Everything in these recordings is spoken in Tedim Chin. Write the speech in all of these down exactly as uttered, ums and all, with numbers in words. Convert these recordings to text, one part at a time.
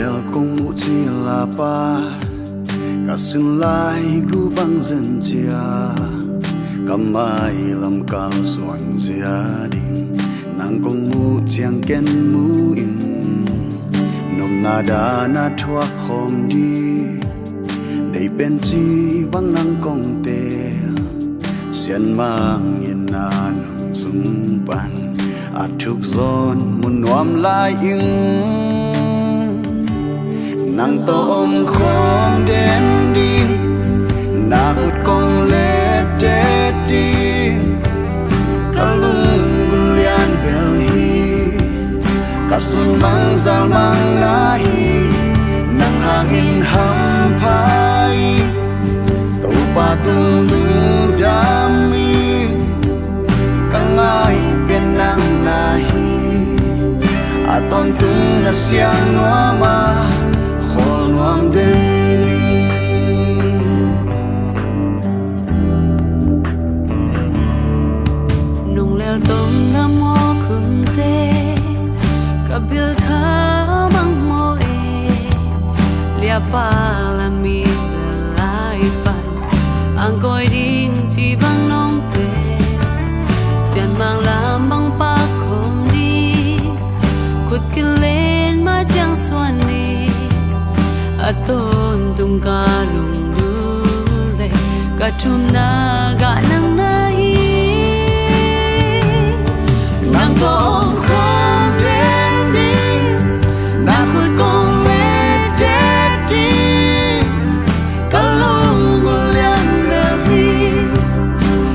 Kong muh cil a pat ka sin lai gu bang zen cia, ka mai lam kalsuan zia ding nang kong muh ciang ken mu in, nopna dan a thuak khawm ding. Deih pen ci bang nang kong teel, sianmang in a nang sung pan a thuk zawn mu nuam lai ing. Nang tawh om khawm den ding, na khut kong let det ding. Ka lunggulh lian bel hi, ka sun mang zal mang na hi, nang hangin hampha hi. Topa tung lungdam hi, ka ngai pen nang na hi. A tawntung na siang nuam a, khawl nuam den hi. Nung lel tawm na maw khunte, ka bil kha bang maw e, liapa la mi zalai pan, ang koi ding ci bang nong te, sianmang lam bang pak khawm ding, khut kilen ma ciang suan ni, a tawntung ka lunggulh le ka thumna gah nang na hi. Nang tawh om khawm den ding, na khut kong let det ding. Ka lunggulh lian bel hi,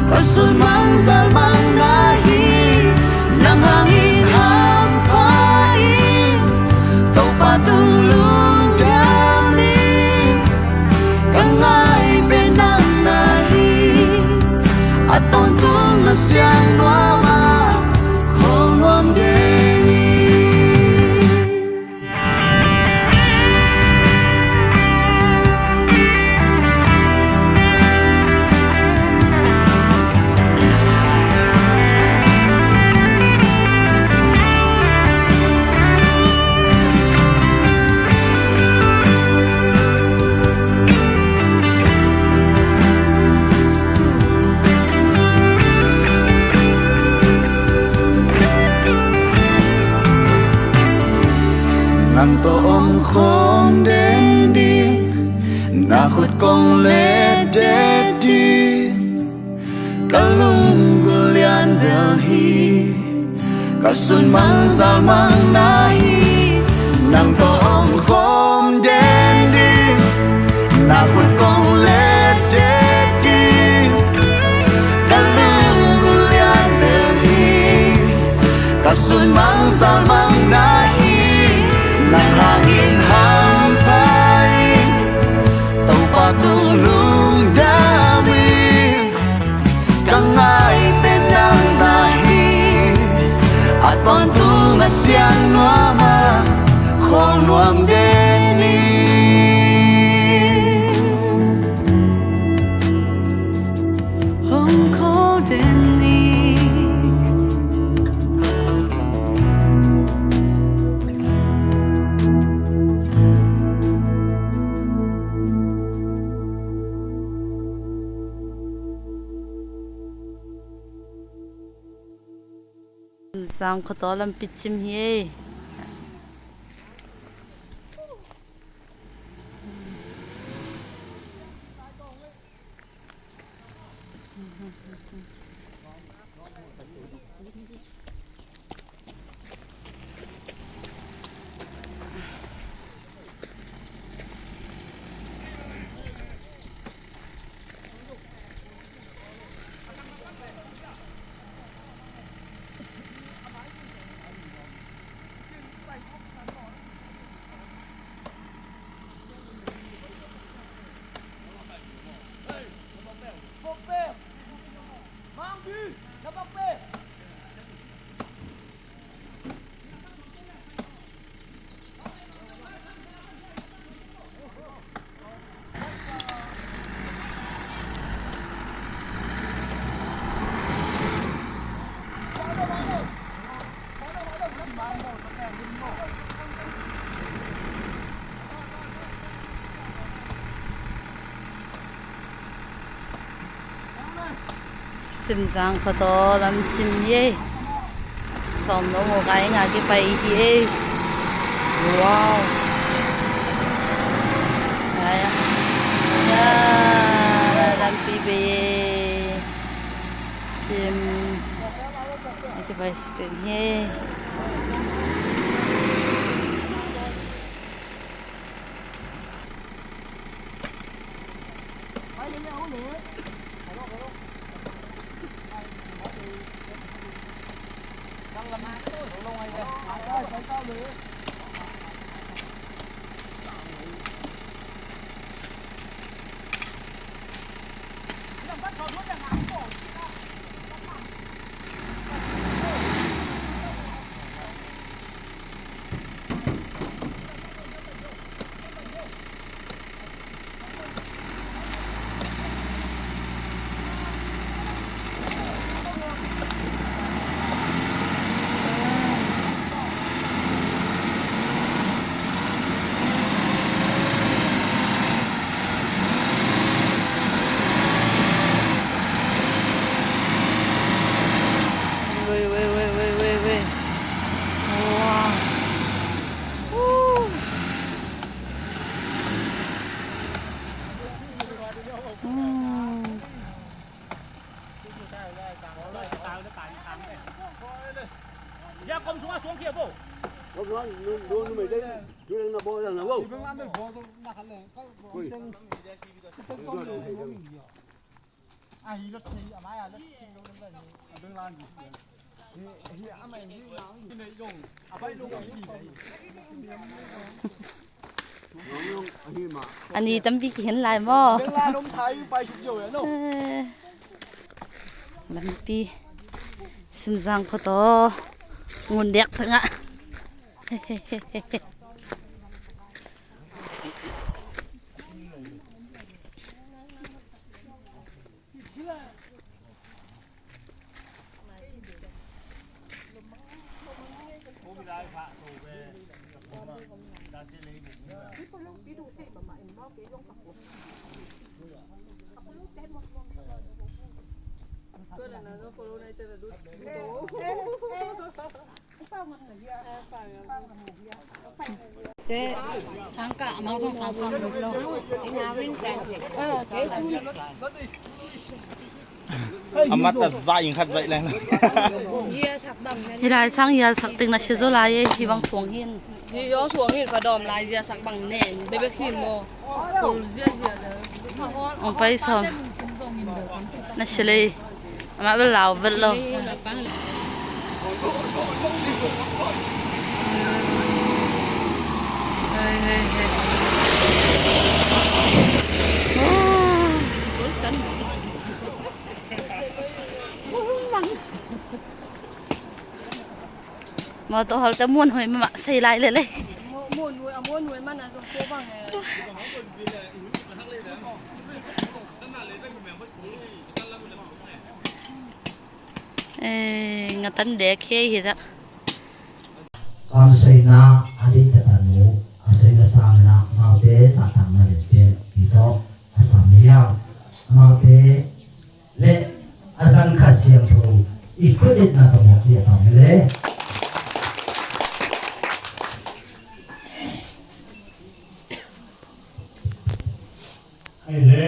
ka sun mang zal mang na hi, nang hangin hampha hi. Topa tung lungdam hi, ka ngai pen nang na hi. A tawntung na siang nuam a, khawl nuam den hi. Nang tawh om khawm den ding, na khut kong let det ding. Ka lunggulh lian bel hi, ka sun mang zal mang na hi. Nang tawh om khawm den ding, na khut kong let det ding. Ka lunggulh lian bel hi, ka sun mang zal mang na hi. Nang hangin hampha hi, Topa tung lungdam hi. Ka ngai pen nang na hi. A tawntung na siang nuam a, khawl nuam den hi. Hong khawl den hi. Sang khawtaw lampi cim hi ei. Simzang khua tawh lam cim hi ei. Sawm lo maw, kai nga kipai hi ei. Wow. Kai ah. Ya, lampi bei ei. Cim. Kipai suk hi ei. Wei, wei, wei, wei, wei, wei. Wow. Woo. Mm. A ni tampi kihin lai maw? Eh, lampi Simzang khua tawh ngun diak tengah. Te sangkah amau zong sangkah lut lo. A mat a zaih in khat zaih leng. Hih lai sang yalsak ding na sia zaw lai ei, hih bang thuang hin. Hih zong thuang hin, fa dawm lai zia sak bang nen bebek hin maw. Kul zia zia le. Ong pai sawm. Na sia lei. Amah bel lau bel lo. Hei, hei, hei. Mawtaw holte muanhuai mahmah sei lai lele. Eh, ngatan dek hi ei hi tak. Kamseina a ding tata nu a seina sangina amaute zahtakna lente i tawh a sam hiam? Amaute le a zan khat siangtho i khut itna tawh mawk hi a tawng hi le. Hei le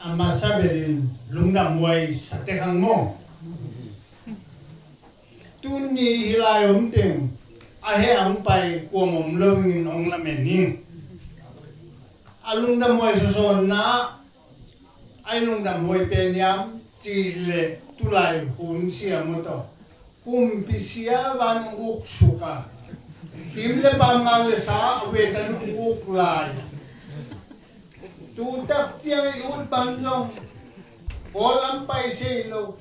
a masa belin lungdam huai sakte khang maw? Tuni hih lai om teng a he ang pai kuam om lo in ong lamen hi. A lungdam huai sawsawnna a i lungdam huai pen hiam cih leh tulai hun sia maw tawh kumpi sia van uk suk a kim le pam ngal le sa a huai tan uk lai. Tu tak ciang i ut ban zong bawl lam pai sei lo.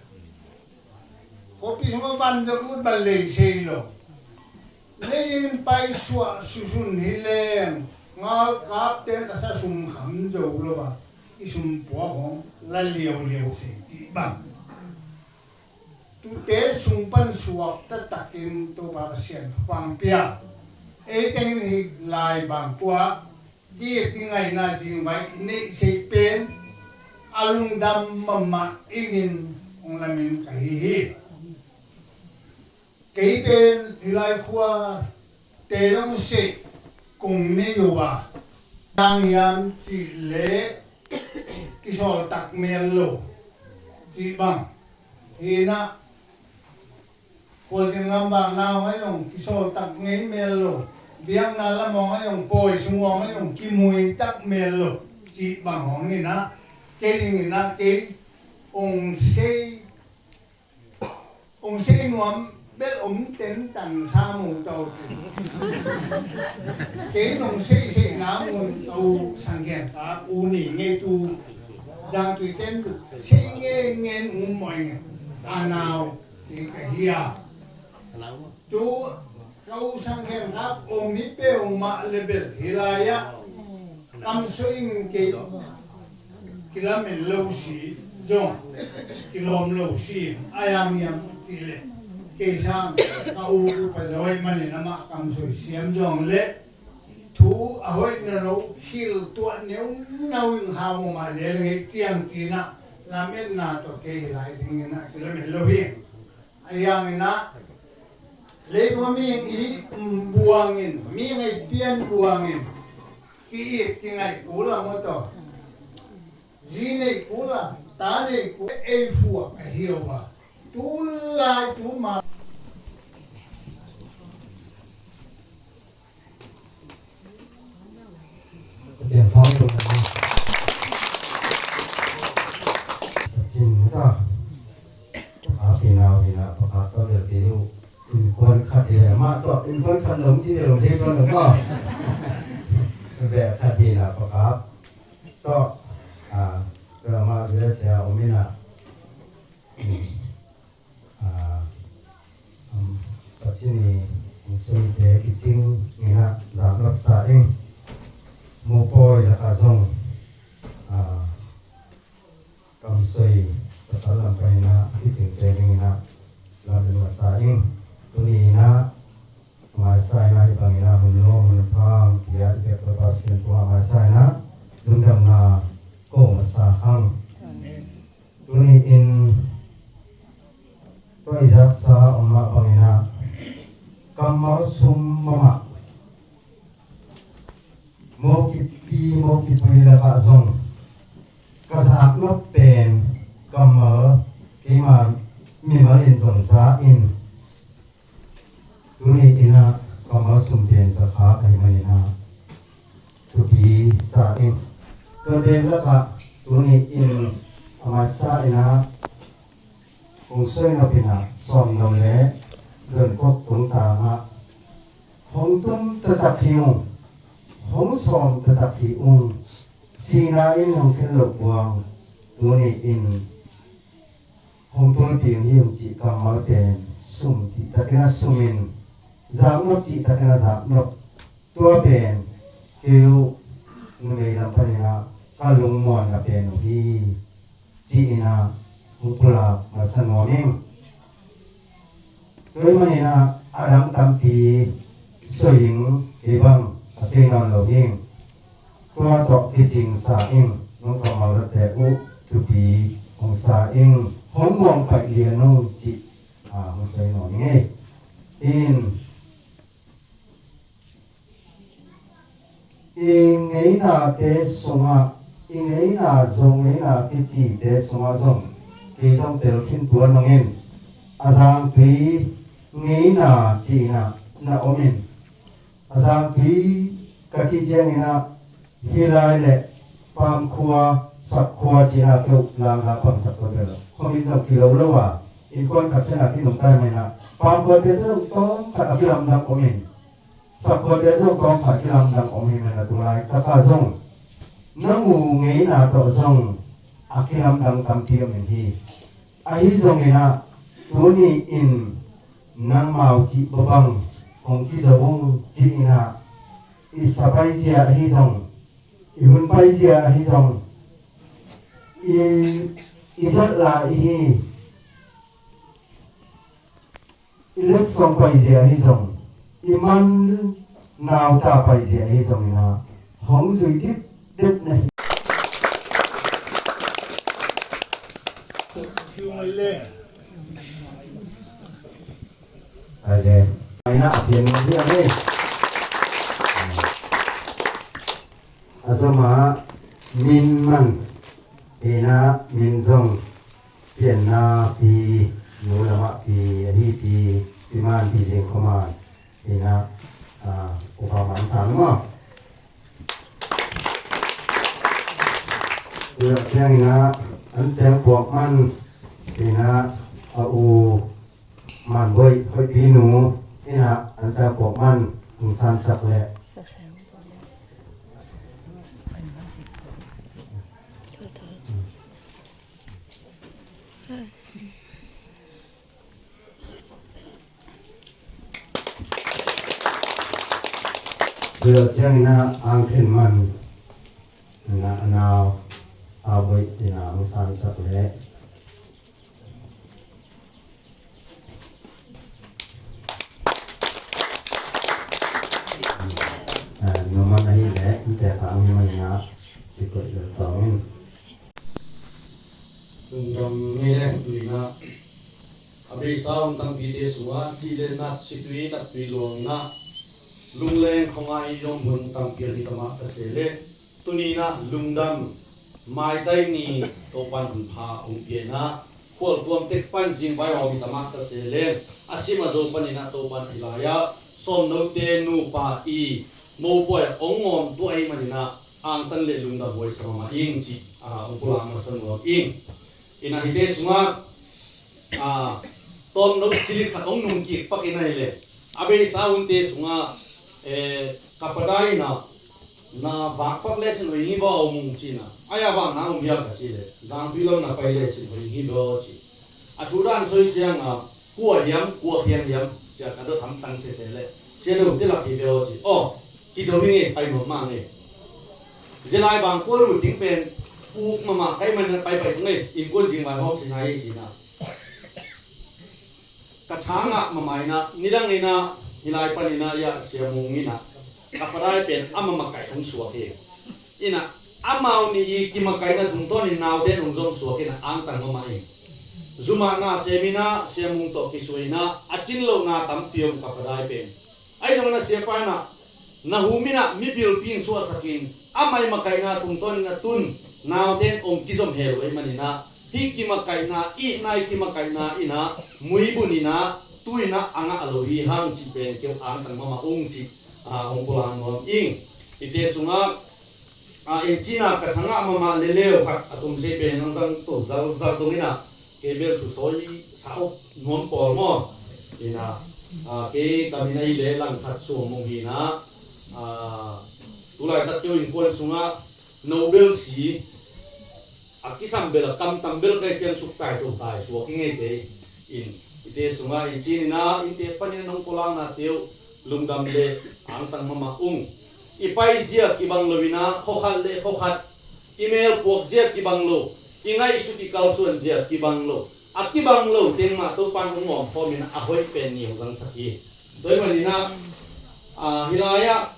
Khuapi sungah van zong ut ban lei sei lo. Lei in pai suah susun hi leng ngalkap ten a sa sum kham zo lo a i sum puak hong la liauliau sei cih bang. Tute sung pan suak taktakin Topa Pasian thupha pia. Ei tengin hi lai bang kua Ki, ki ngaihna zingvai i neih sei pen a lungdam mahmah ingin hong lamen ka hi hi. Kei pen hih lai khua te zong seh kong nei uh a, tang hiam cih leh kisawltak mel lo cih bang hi-in ah, khualzin lam vakna hong ahi zong kisawltak ngei mel lo, biakna lam hong ahi zong, pawi sung hong ahi zong kimui tak mel lo cih bang hong in ah, kei ding in ah kei hong sei, hong sei nuam bel om ten tan sa mu to ci. Kei nong sei sei na mun ka u Sang Khen Kap u ni ngei tu Zangtui ten sei ngei ngen um mawh ing a nau kei ka hi a. Tu ka u Sang Khen Kap om hi peuhmah le bel hih lai-ah kamsuai in kei kilamen lo si zong kilawm lo si, a hiang hiam cih leh kei sang ka u upa zaw ahih manin amah kamsuai siam zong leh thu a hoih na lo khil tuah neu nau in hau mah zel ngei ciang ci-in ah lametna tawh kei hih lai ding in ah kilamen lo hi. A hiang in ah leitung a mihing i buang in, mihing i pian buang in ki-it kingaih kul a maw tawh, zi nei kul a, ta nei kul a, ei phuak ahi uh a, tu lai tu ma. Pian thawng tung na. Cin ta. A pinau hina pakhat tawh bel kei uh. Innkuan khat hi le mah tawh innkuan khat lo ci bel om thei tuan lo maw. Bel khat hina pakhat tawh. A, bel mah bel sia om ina. A, um, Pasian i hong suite kicing in ah zaknop sa ing. Mupawi lakah zong, a, kamsuai pasal lam pan in ah kicingte ding in ah lamen masa ing. Tuni in ah masa in ah hih bang in ah hun nuam hun pha hong pia i biak Topa Pasian tungah masa in ah lungdamna ko masa hang. Amen. Tuni in tua i zaksa om mah bangin ah kammal sum mahmah mo kipi mo kipui lakah zong ka zaknop pen kammal keima mimal in zong za in. Tuni in ah kammal sum pen zakha ka hih manin ah thupi sa ing. Tua pen lakah tuni in a masa in ah hong soi nop in ah sawm no le don kok tungtang ah hong tum taktak hi ung, hong sawm taktak hi ung. Sihna in hong khen loh buang tuni in hong tulpi ung hi ung cih kammal pen sum cih takin a sum in, zaknop cih takin a zaknop. Tua pen kei uh numei lam panin ah ka lungmuanna pen uh hi ci-in ah hong pulak masa nuam ing. Tua ahih manin ah a dang tampi soi ing, kei bang a sei nawn lo ing. Tua tawh kicing sa ing, nong kammal zate uh thupi hong sa ing, hong muang paih lian ung cih, a, hong soi nawn ing ei. In i ngeinate sungah, i ngeina, Zo ngeina kicite sungah zong kei zong telkhin tuan nong in, a zangtui ngeina cihna na om in, a zangtui ka cih ciangin ah hih lai le Pamkhua, Sakkhua cihna keu langla pangsak tua bel khuamin zong kilo lo a, innkuan khat sena kinungtai manin ah Pamkhuate zong tawmkhat a kilamdang om in. Sakhuate zong tawmkhat kilamdang om hi manin a tu laitak ah zong na mu ngeina tawh zong a kilamdang tampi om in hi. Ahi zongin ah tuni in nangmau cih babang hong kizo ung ci-in ah i sa paizia ahi zong, i hun paizia ahi zong, i, i zat lai i hi. I letsong paizia ahi zong, i man nauta paizia ahi zongin ah hong zui dikdek na hi. Ai le. Ai na, a pian ni a ni. A zoma min man. Ina min zong pianna pi, nu lama pi, ahi pi, pi man pi zing kho man. Ina, a, upa man sang maw. Ina siang ina an siang puak man. Ina a u man boi, boi pi nu. Ina an siang puak man. Ang san sak le. Tua ciangin ah ang khen man, na, a nau, a boi, ina ang san sak le. Ah, numan ahi le, in te ka ang man na, sikoi le tawngin. Lungdam ngei leng tui na. A beisa hong tangpite sungah sih le nat, situi nat, tui luang na, lungleng khuangai i om hun tampi ahi tamah ka se le. Tuni na lungdam maitai ni Topan hun pha hong pia na, khual tuam tek pan zing vai hawm i tamah ka se le. A sim a zo panin ah Topan i lai-ah sawm note nupa i mopawi ah hong ngawm tuah ahih manin ah angtan le lungdam huai sa mahmah ing ci, ah, hong pulak masa nuam ing. Ina hite sungah, ah, tawmno cilik khat hong nung kik pak ina hi le. A beisa hunte sungah, eh, ka pa dai ina, na vak pak le cin hoih hi baw a om ung ci na. Ai a vak na om hiam ka ci le. Zangtui lam na pai le cin hoih hi baw ci. A thu dan soi ciang a, kua hiam, kua khian hiam, cia ka dot hamtang sese le. Sia do te lak hi ve aw ci. Aw, kizo hi nge, pai mawh mah nge. Zia lai bang kua lut ding pen, puk mahmah kai man pai pai tung nge, innkuan zing vai hawk si nai ci na. Ka thangah mahmah ina, nidang ina, hilai pan ina, ia sia mung ina. Ka pa dai pen, ama makaih hong suak hi. Ina, amau nih i kimakaihna tungtawnin naute nung zong suak ina angtang mahmah in. Zumah na sem ina, sia mung tawh kisuai ina, a cin lohna tampi om ka pa dai pen. Ahi zongin a siapa ina, na hum ina, mipilpi in suahsakin, amai makaihna tungtawnin a tun, naute ong kizom hel uh ahih manin ah, hih kimakaihna, i nai kimakaihna ina, muibun ina, tu ina, a ngah lo hi hang cih pen keu angtang mahmah ung cih, ah, hong pulak nuam ing. Ite sungah, ah, in cina ka thangah mahmah leleu khat a tumsei pen ang zang tu zalzal tung ina kei bel thu sawi sa up nuam pawl maw? Ina, ah, kei kamin ahi le lang khat suang mung hi ina, ah, tulai tak keu innkuan sungah no bel si a kisam bel a kamtam bel kai ciang suk tai to tai suak i ngei kei. In ite sungah in cin ina, in te panin nong pulakna teu lungdam le angtang mahmah ung. I pai zia kibang lo ina, khokhat le khokhat, i mel puak zia kibang lo, i ngaihsut i kalsuan zia kibang lo, a kibang lo teng mah Topan hong ngawm khawm ina a hoih pen ni hong zangsak hi. Tua ahih manin ah, ah, hilai ah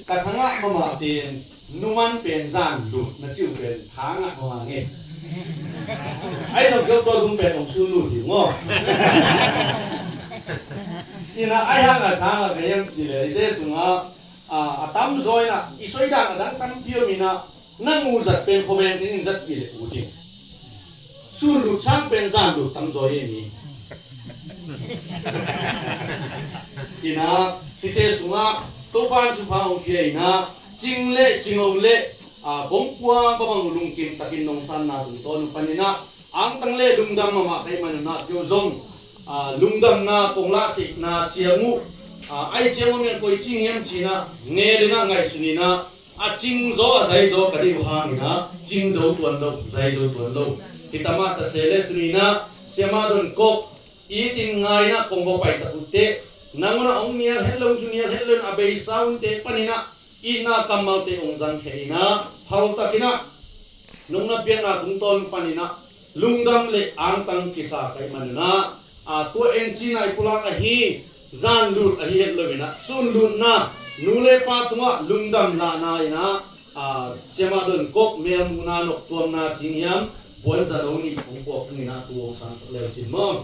ka thangah mahmah ten numan pen zan lut na ciu pen thangah mahmah nge. Ai nong keu tua dum pen hong sun lut hi maw? Ina ai hang a thangah ka hiam ci le ite sungah, ah, a tamzaw ina i soidan a dang tampi om ina, na ngu zat pen khuaveng in zat pi le ut in. Sun lut sang pen zan lut tamzaw hi mi. Ina, hite sungah Topan thupha hong pia ina, cing le cingo le, ah, bongkua babang lungkim takin nong sanna tungtawn uh panin ah, angtang le lungdam mahmah ka hih manun ah keu zong, ah, lungdamna kong lahsehna ciang uh, ah, ai ciang uh mian koi cing hiam cin ah, ngel ina ngaihsun ina, a cingzaw a zaizaw ka deih uh hangin ah, cingzo tuan lo, zaizo tuan lo. Hi tamah ta se le tuni in ah, Siamah Don Kok, it in ngai in ah kong va pai tak uh teh, nangun ah hong nial het lo, hong nial het lo in a beisa hunte panin ah, itna kammalte hong zangkhia in ah, phal takin ah, nong na piakna tungtawn panin ah, lungdam le angtang kisa ka hih manun ah, a, tua en cin ah i pulak ahi, zan lut ahi het lo in ah, sun lutna, nu le pa tungah lungdam lahna in ah, a, Siamah Don Kok melmuhna noktuamna cing hiam, Puan za lo nih hong puak ning a, tu hong sangsak leu cin maw?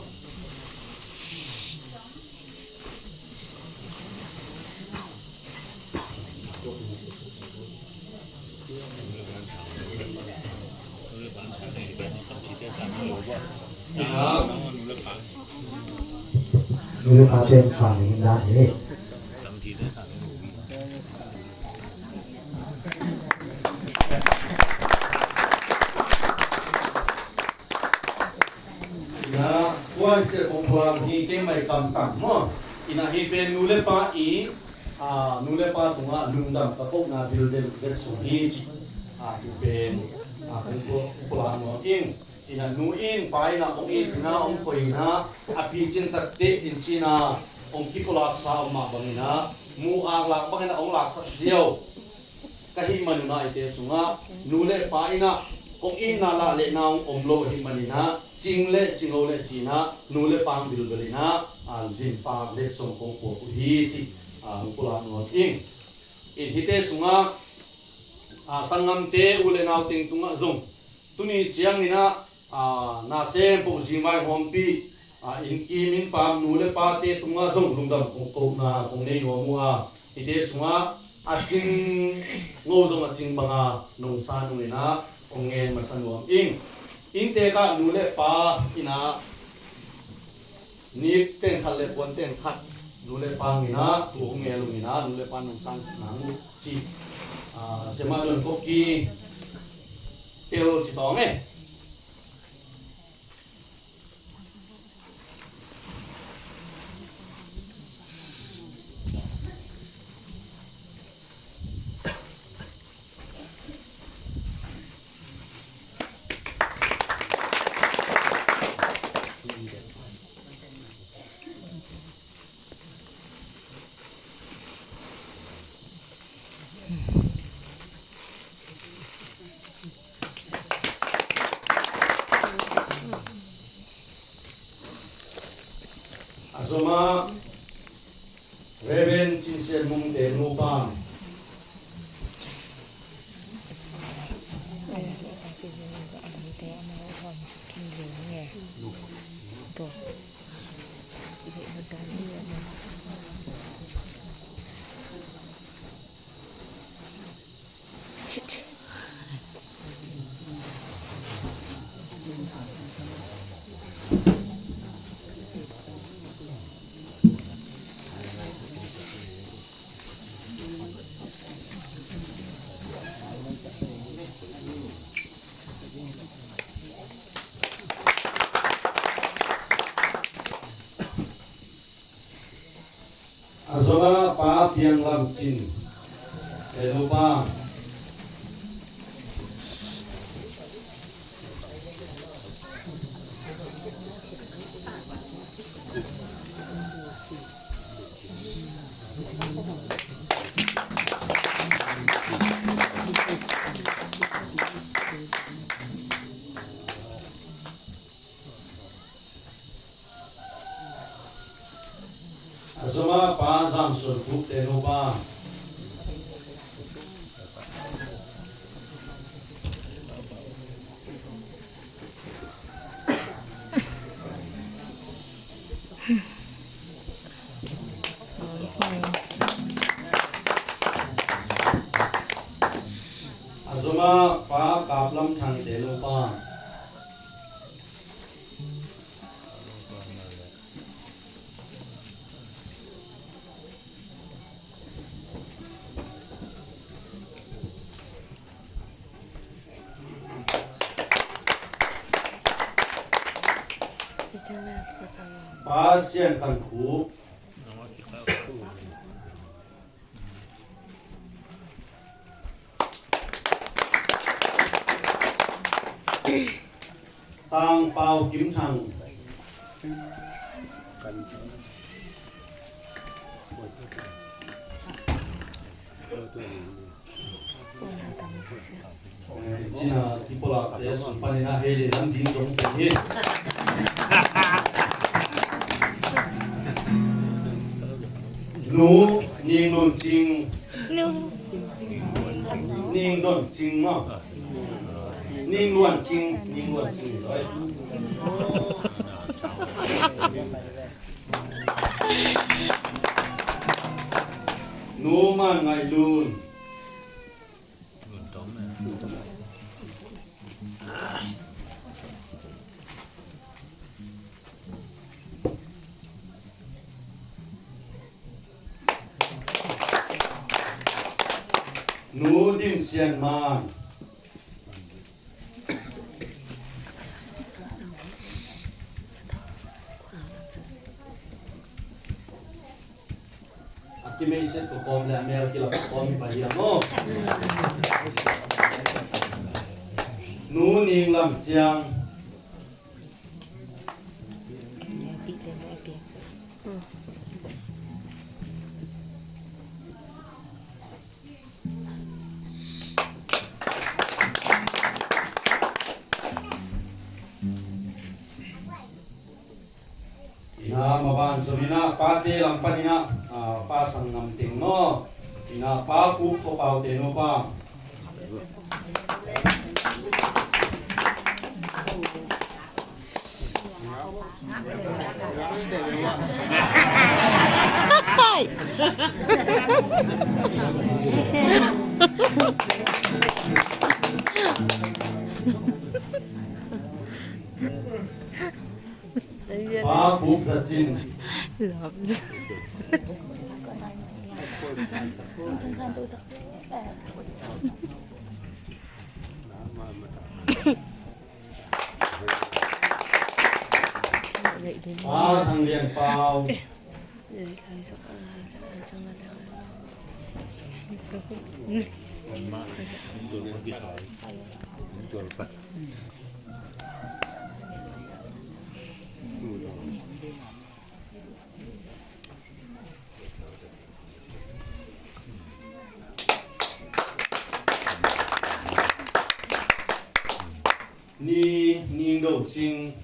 Ina, nu le pa ten sang ning dan hi. Ina, tua ciang kong pulak hi, keimai kamkam maw. Ina, hih pen nu le pa i, a, nu le pa tungah lungdam ka kohna bilbel vetsong hi ci. A, hih pen, a, kan pulak nuam ing. Ina, nu in pa ina hong it ina, hong khoi ina, a picin takte in cina hong kipulaksa om mah bang ina, mu aklak bang ina hong laksak ziau ka hih man ina, ite sungah nu le pa ina kong itna lah lehna hong om lo ahih man ina, cing le cing lo le cina nu le pa hong bilbel ina, a, zin pa le song kong puak uh hi ci, a, hong pulak nuam ing. In hihte sungah, a, sanggamte u le nau teng tungah zong tuni ciang ina, a, nasem poh zingvai hawmpi, a, innkim innpam nu le pate tungah zong lungdam kong kohna kong nei nuam uh a, hihte sungah a cing ngo zong a cing banga nong sa nung ina kong ngen masa nuam ing. Inntek ah nu le pa ina nik teng khat le puan teng khat nu le pa ina tu hong ngen ung ina nu le pa nong sangsak nang ci. A, Sia Mah Don Kawki tel ci tawng e. A zomah Reverend Cin Sian Mung te nupa. A zomah Pa Piang Lam Cin te nupa. A zomah Pa Zam Suan Khup te nupa. A zomah Pa Kap Lam Thang te nupa. Pa Sian Khan Khup. Tang Pau Kim Thang. Cina kipulakte sung panin a hei le lamzing zong pei hi. Nu Ning Nun Cing. Nu Ning Nun Cing maw? Ning Luan Cing, Ning Luan Cing, oi. Nu Man Ngaih Lun. Nu Dim Sian Man. A kimeisiat ko kawm le a mel kilak ko kawm hi pah hiam aw. Nu Ning Lam Ciang. Ina maban zom ina pate lam pan ina, ah, Pa Sang Ngam Teng maw. Ina Pa Khup Kho Pau te nupa. Pa Khup Za Cin. Pa Thang Lian Pau. Ni, Ning Do Cing.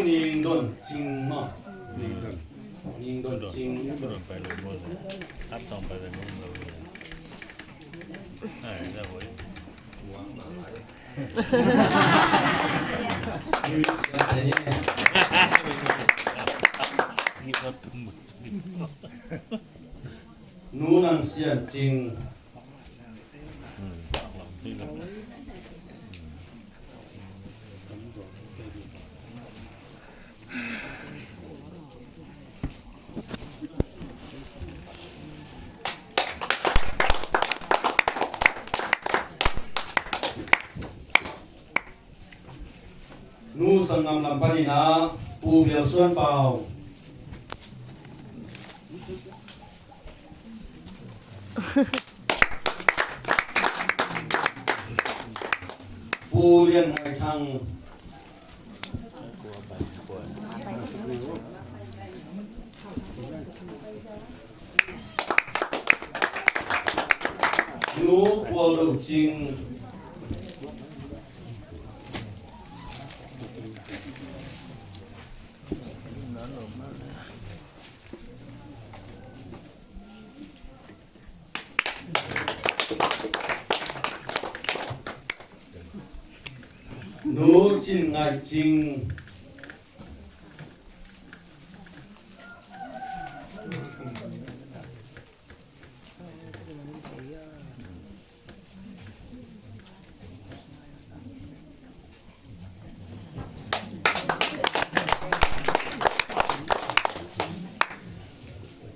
Ning Don Cing maw. Ning Don Cing. Nu Nang Sian Cing. Nu Sangam lam panin ah Pu Bial Suan Pau. Pu Lian Ngai Thang. Nu Khual Do Cing. Nu Cin Ngai Cing.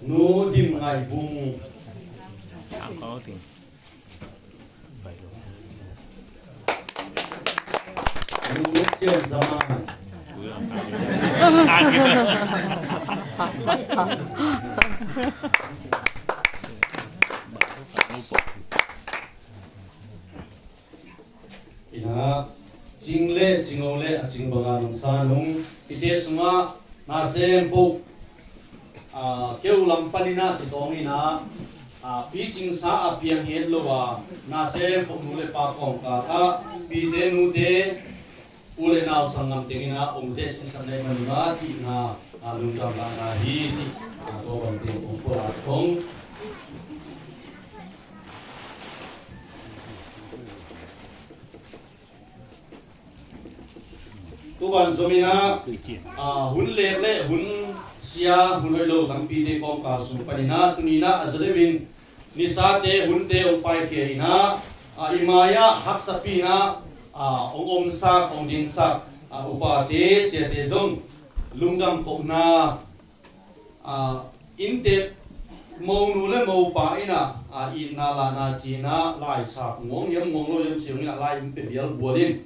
Nu Dim Ngai Bung. Nu Sian Zaman. Ina, cing le cingo le a cing banga nong sa nung, hite sungah na sem puk, a, keu lam panin ah ci tawng ina, a, picingsa a piang het lo a, nasem pawh nu le pa kawngkal ah pite nute, u le nau sanggam teng in ah hong zeh cingsak na hih man un ah cihna, a, lungdam lahna hi cih, a, tua bang teng hong pulak hong. Tu ban zom in ah, a, hun lek le hun sia, hun hoih lo tampite kawngkal sung panin ah tuni in ah a zaw deuh in nisate hunte hong paikhia in ah, a, i mai-ah haksapi in ah, a, hong omsak, hong dingsak, a, upate, siate zong lungdam kohna, a, inntek monu le mopa in ah, a, itna lahna ci in ah laisak ngawng hiam ngawng lo hiam siang in ah lai in pia bial bual in.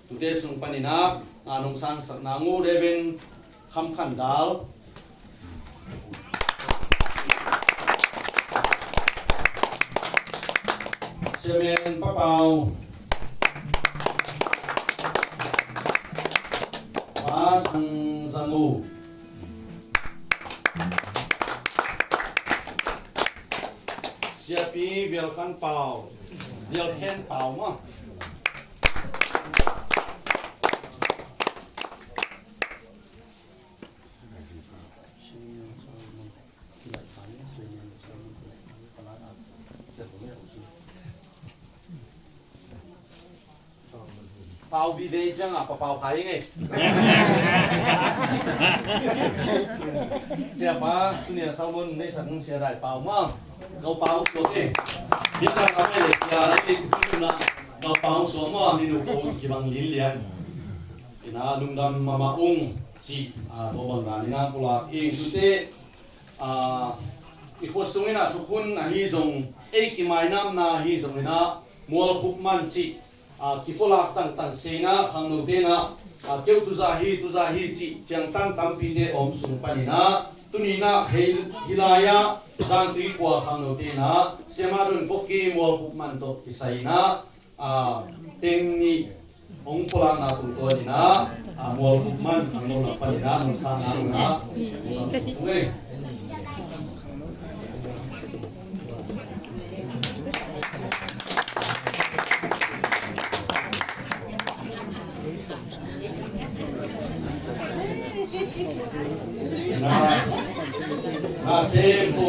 Tute sung panin ah, a, nong sangsakna ngu Reverend Kham Khan Dal, Chairman Pa Pau, Pa Thang Za Mu, Siapi Bial Khan Pau, Bial Khen Pau maw. Pau vive ciang a Pa Pau khai ngei. Siapa, tunia Solomon nei sak nung sia dai pau ma. Kau pau suak e. Dia ka kau mai le sia dai ni kutuna. Kau pau suak ma, minu ko kibang lilian. Ina lungdam mama ung ci, a, bobang dan ina kulak ing tute, a, i khua sung ina thukhun ahi zong, ei kimainamna ahi zong ina mualkhup man ci, a, kipulak tangtang se ina khangnote ina, a, keu tuza hi, tuza hi ci, ciangtan tampite om sung pan ina, tuni ina hei hilai-a, zantui kua khangnote ina, siama dun koki mualkhup man tawh kisai ina, a, teng nih hong pulakna tungtawn ina, a, mualkhup man ang lo na pan ina, nong sa na lo na, nong sa su kung ei. Na, na sem pu,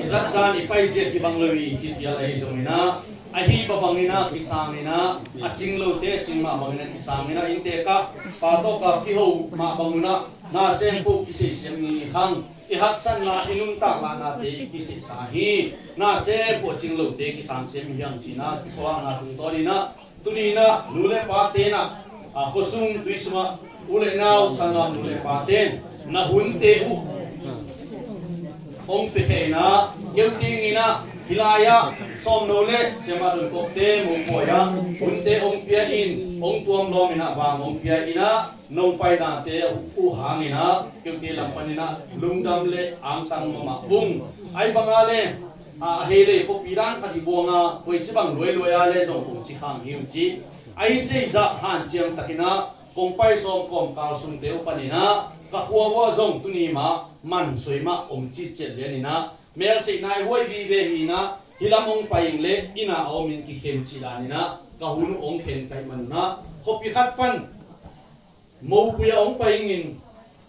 i zat dan i pai zia kibang lo i ci pial ahi zong ina, ahi ba bangin ah kisang in ah, a cing lote a cing mah bangin ah kisang in ah, inntek ah pa tawk a kiho mah bang un ah, na sem pu kisei siam ni khang, i haksatna i nuntak lahnate i kisei sa hi. Na sem pu a cing lote kisang siam hi hang ci in ah, kipulakna tungtawn in ah, tuni in ah nu le pate in ah, a, khuasung tui sungah u le nau sanggam nu le pate in na hunte uh hong pia khe in ah, keu ting in ah, hilai ah sawmno le siama dun kokte mopawi ah hunte hong pia in, hong tuam lawm in ah vang hong pia in ah, nong painate uh hang in ah keute lam pan in ah lungdam le angtang mama ung. Ai banga le, a, a hei le khuapi dan khat i buang a, koici bang luailuai a le zong kong ci khang hi uh ci. Ahi seizah hanciam takin ah kong pai sawm kawmkal sungte uh pan in ah ka khua uh ah zong tuni mah mansoi mah om citciat lian in ah, mel seih nai huai vive hi in ah, hih lam hong pai ing le inn ah a om in kikhem cih dan in ah ka hun uh hong khen kaih man un ah, khuapi khat pan mopui ah hong pai ing in,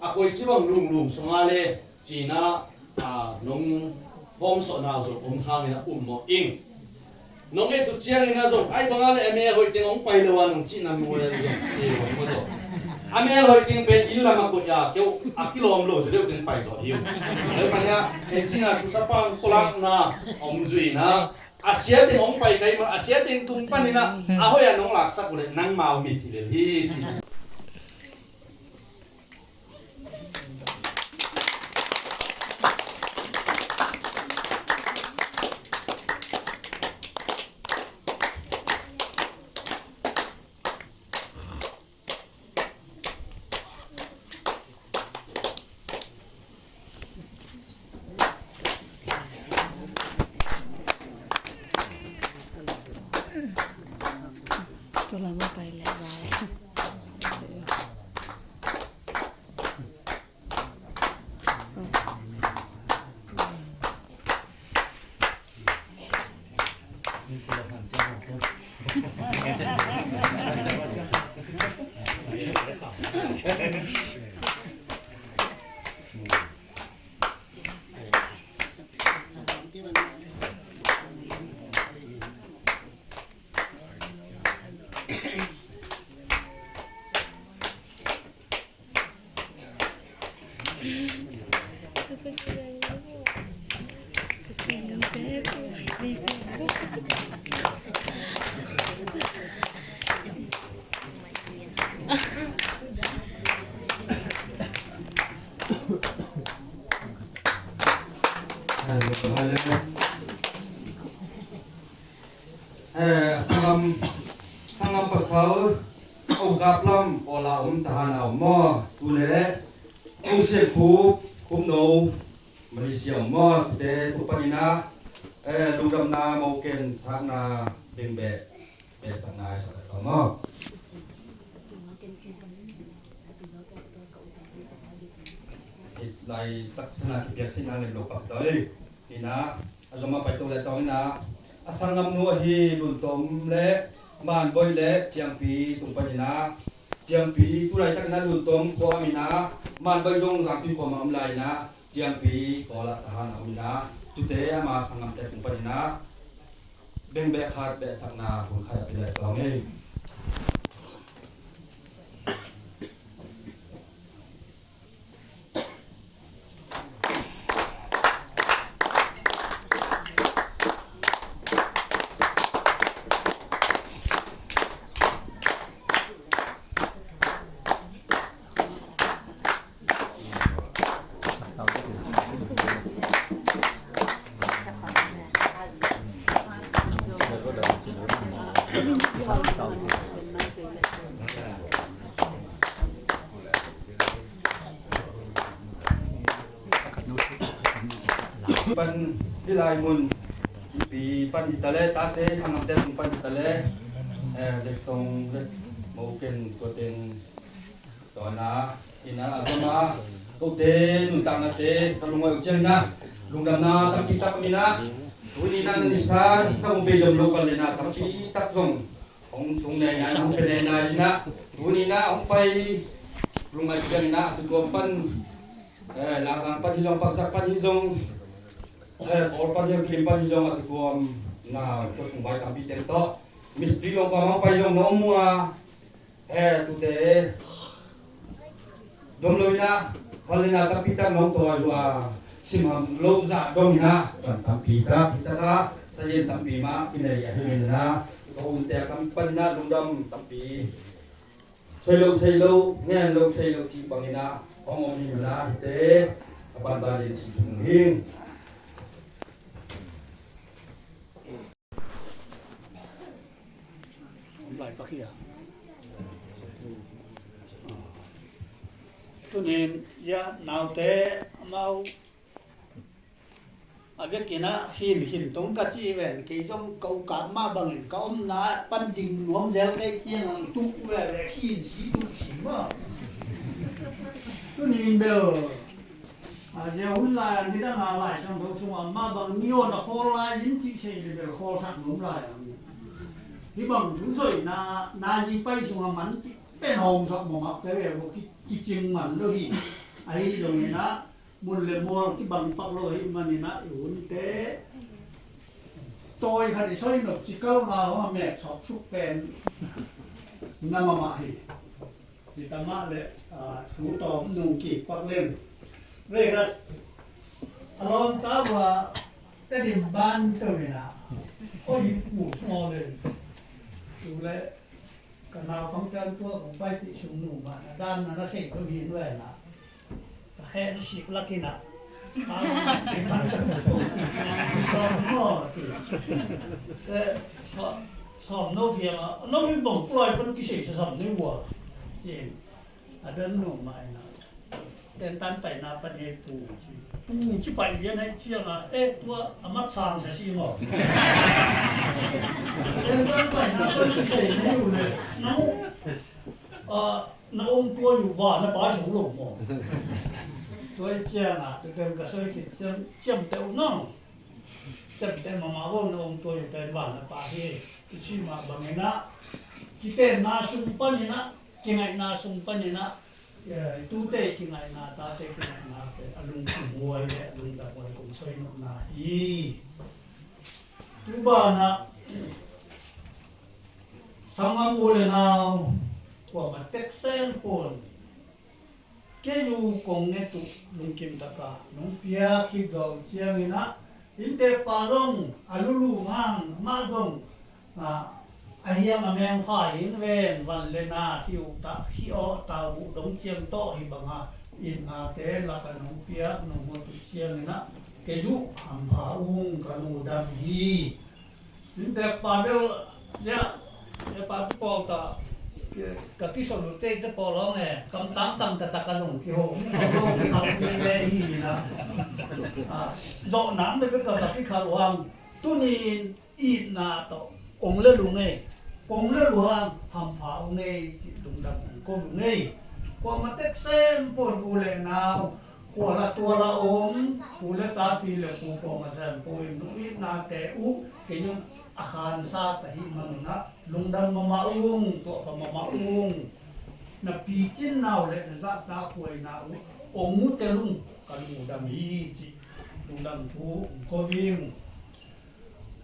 a koici bang lunglung sung a le ci in ah, a, nong hawmsawhna uh zong om hang in ah um mawh ing. Nong et uh ciangin ah zong, ai banga le a mel hoih teng hong pai lo a nong cihna mual zong ci uh mawh zaw. A mel hoih teng pen inn lam a koih a keu a kilawm lo zaw deuh teng pai zaw hi uh. Tua pan in ah en sing a, tusapa hong pulakna om zui in ah, a sia teng hong pai kai mah, a sia teng tung pan in ah a hoih a nong laksak uh le nangma uh mit hi lel hi ci. Tua lam a pai leh vai. Eh, sanggam, sanggam pasal, Kokap lam, Awla om, Tahan a om maw? Tu le Kong Sian Khup, Khupno, Malaysia om maw? Tute tu panin ah, eh, lungdamna, moken sakna, bengbeh, behsakna, sak a om maw? Lai taksa na kipiak cihna lem lo pak tawh ei. Ina, a zom a pai to le tawng ina, a sanggamnu ahi Luntom le Manboih le Ciangpi tung pan ina, Ciangpi tu laitak ina Luntom khua om ina, Manboih zong Zangtui khua mah om lai ina, Ciangpi Kawla Tahan a om ina, tute ama sanggamte tung pan ina, bengbeh khat behsakna hun khat a pia le tawng ei. Pan hi lai mun pi pan hi ta le, tate sanggamte sung pan hi ta le, eh, letsong le moken tuateng tawn a, ina a zom a, kote nuntaknate ka lungngaih uh ciang ina, lungdamna tampi tak om ina, tuni ina nisa, nisa hong pe dam lo kan le ina tampi tak zong hong tung nai ina, hong pe nai ina, tuni ina hong pai lungngaih ciang ina, a tutuam pan, eh, Langkang pan hi zong, Paksak pan hi zong, eh, Kawl pan hi zong, Klim pan hi zong, a tutuam na, tua sung vai tampi teng tawh, mistri hong pa hong pai zong na om uh a, eh, tute dom lo ina, van le na tampi tak nong tawi uh a, sim ham lo zah dong ina, van tampi tak, hi tak a, sayen tampi mah kinei ahi ina, ka unte a kam pan ina lungdam tampi. Sei lo, sei lo, ngen lo, sei lo cih bang ina hong om hi ina, hite a banban in si thung hi. Om lai pak hi a. Tunin, ya, naute, amau, a vekin ah, hin, hin tong ka ci ven, kei zong ka ukap mah bangin, ka omna pan ding nuam zel kei ciang ang, tuk ve ve, hin si, tuk si maw. Tunin bel, a, zia hun lai-a nidang a Lai Siangtho sungah mah bang ni aw na khawl lai in cih sei le bel khawlsak nuam lai a. Hih bang thu zoina, na zi pai sungah man cih pen hawmsak mahmah kei ve, ki, kicing man lo hi. Ahi zongin ah, mun le mual kibang pak lo hi manin ah, i hunte tawi khat i soi nop ci kal ma hong a mek sawk suk pen na mahmah hi. Hi ta mah le, ah, thu tawm nung kik pak leng. Vei khat, a lawmta uh a, Tedim ban to hi na. Koi hi pu sung aw le. Tu le, ka naupang tan tua kong paipih sung nu mah na dan na na sei to hi in ve na. Ka khe na sik lak hi na. Sawm maw ti. Te, sawm, sawm no kiang a, no hi bang pulai pan kisei sa sam ni ua. Ti. A dan nu mah ina. Ten tan paina pan he pu ci. Pu ci pai lian hai ciang a, eh, tua a mat sang sa si maw. Ten tan paina pan kisei ni u le. Na mu, a, na ong tua yu va na pai sung lo maw. Tua ciang a, tu tem ka soi ki ciam, ciam te u nong. Septeh mahmah bo na om tua i pen vanna pa hi. I cih mah bangin ah, kitenna sung panin ah, kingaihna sung panin ah, eh, tute kingaihna, tate kingaihna pen a lungkim huai le a lungdam huai kong soi nopna hi. Tu banah sanggam u le nau kuamah tek sem pon, kei uh kong nget uh lungkim taka nong piak khit zawh ciangin ah, inntekpa zong a lulum hang, amah zong, ah, a hiang a meng pha in ven, van le na hi uh ta, hi aw ta uh dong ciang tawh hi banga itnate laka nong piak nong hot uh ciangin ah, kei uh hampha ung, ka lungdam hi. Inntekpa bel, ya, ya pa pi pawl ta, ka kisol ute te pawl hong e, kam tang tang ta ta ka zong kiho, ka zong kikhal ni le hi na. Ah, zawh nang bel ka, ka kikhal uh hang, tuni in itna tawh ong le lung e, kong le lung hang hampha ung e, ci lungdam ong ko lung e. Kuamah tek sem pon u le nau, khua la tua la om, pu le ta, pi le pu, kuamah sem pon, nu itnate uh, kei un a khansa ta hi manun ah, lungdam mahmah ung, tuahpha mahmah ung. Na picin nau le na zahtak huaina uh ong mu tel ung, ka lungdam hi, ci lungdam thu ong ko ing.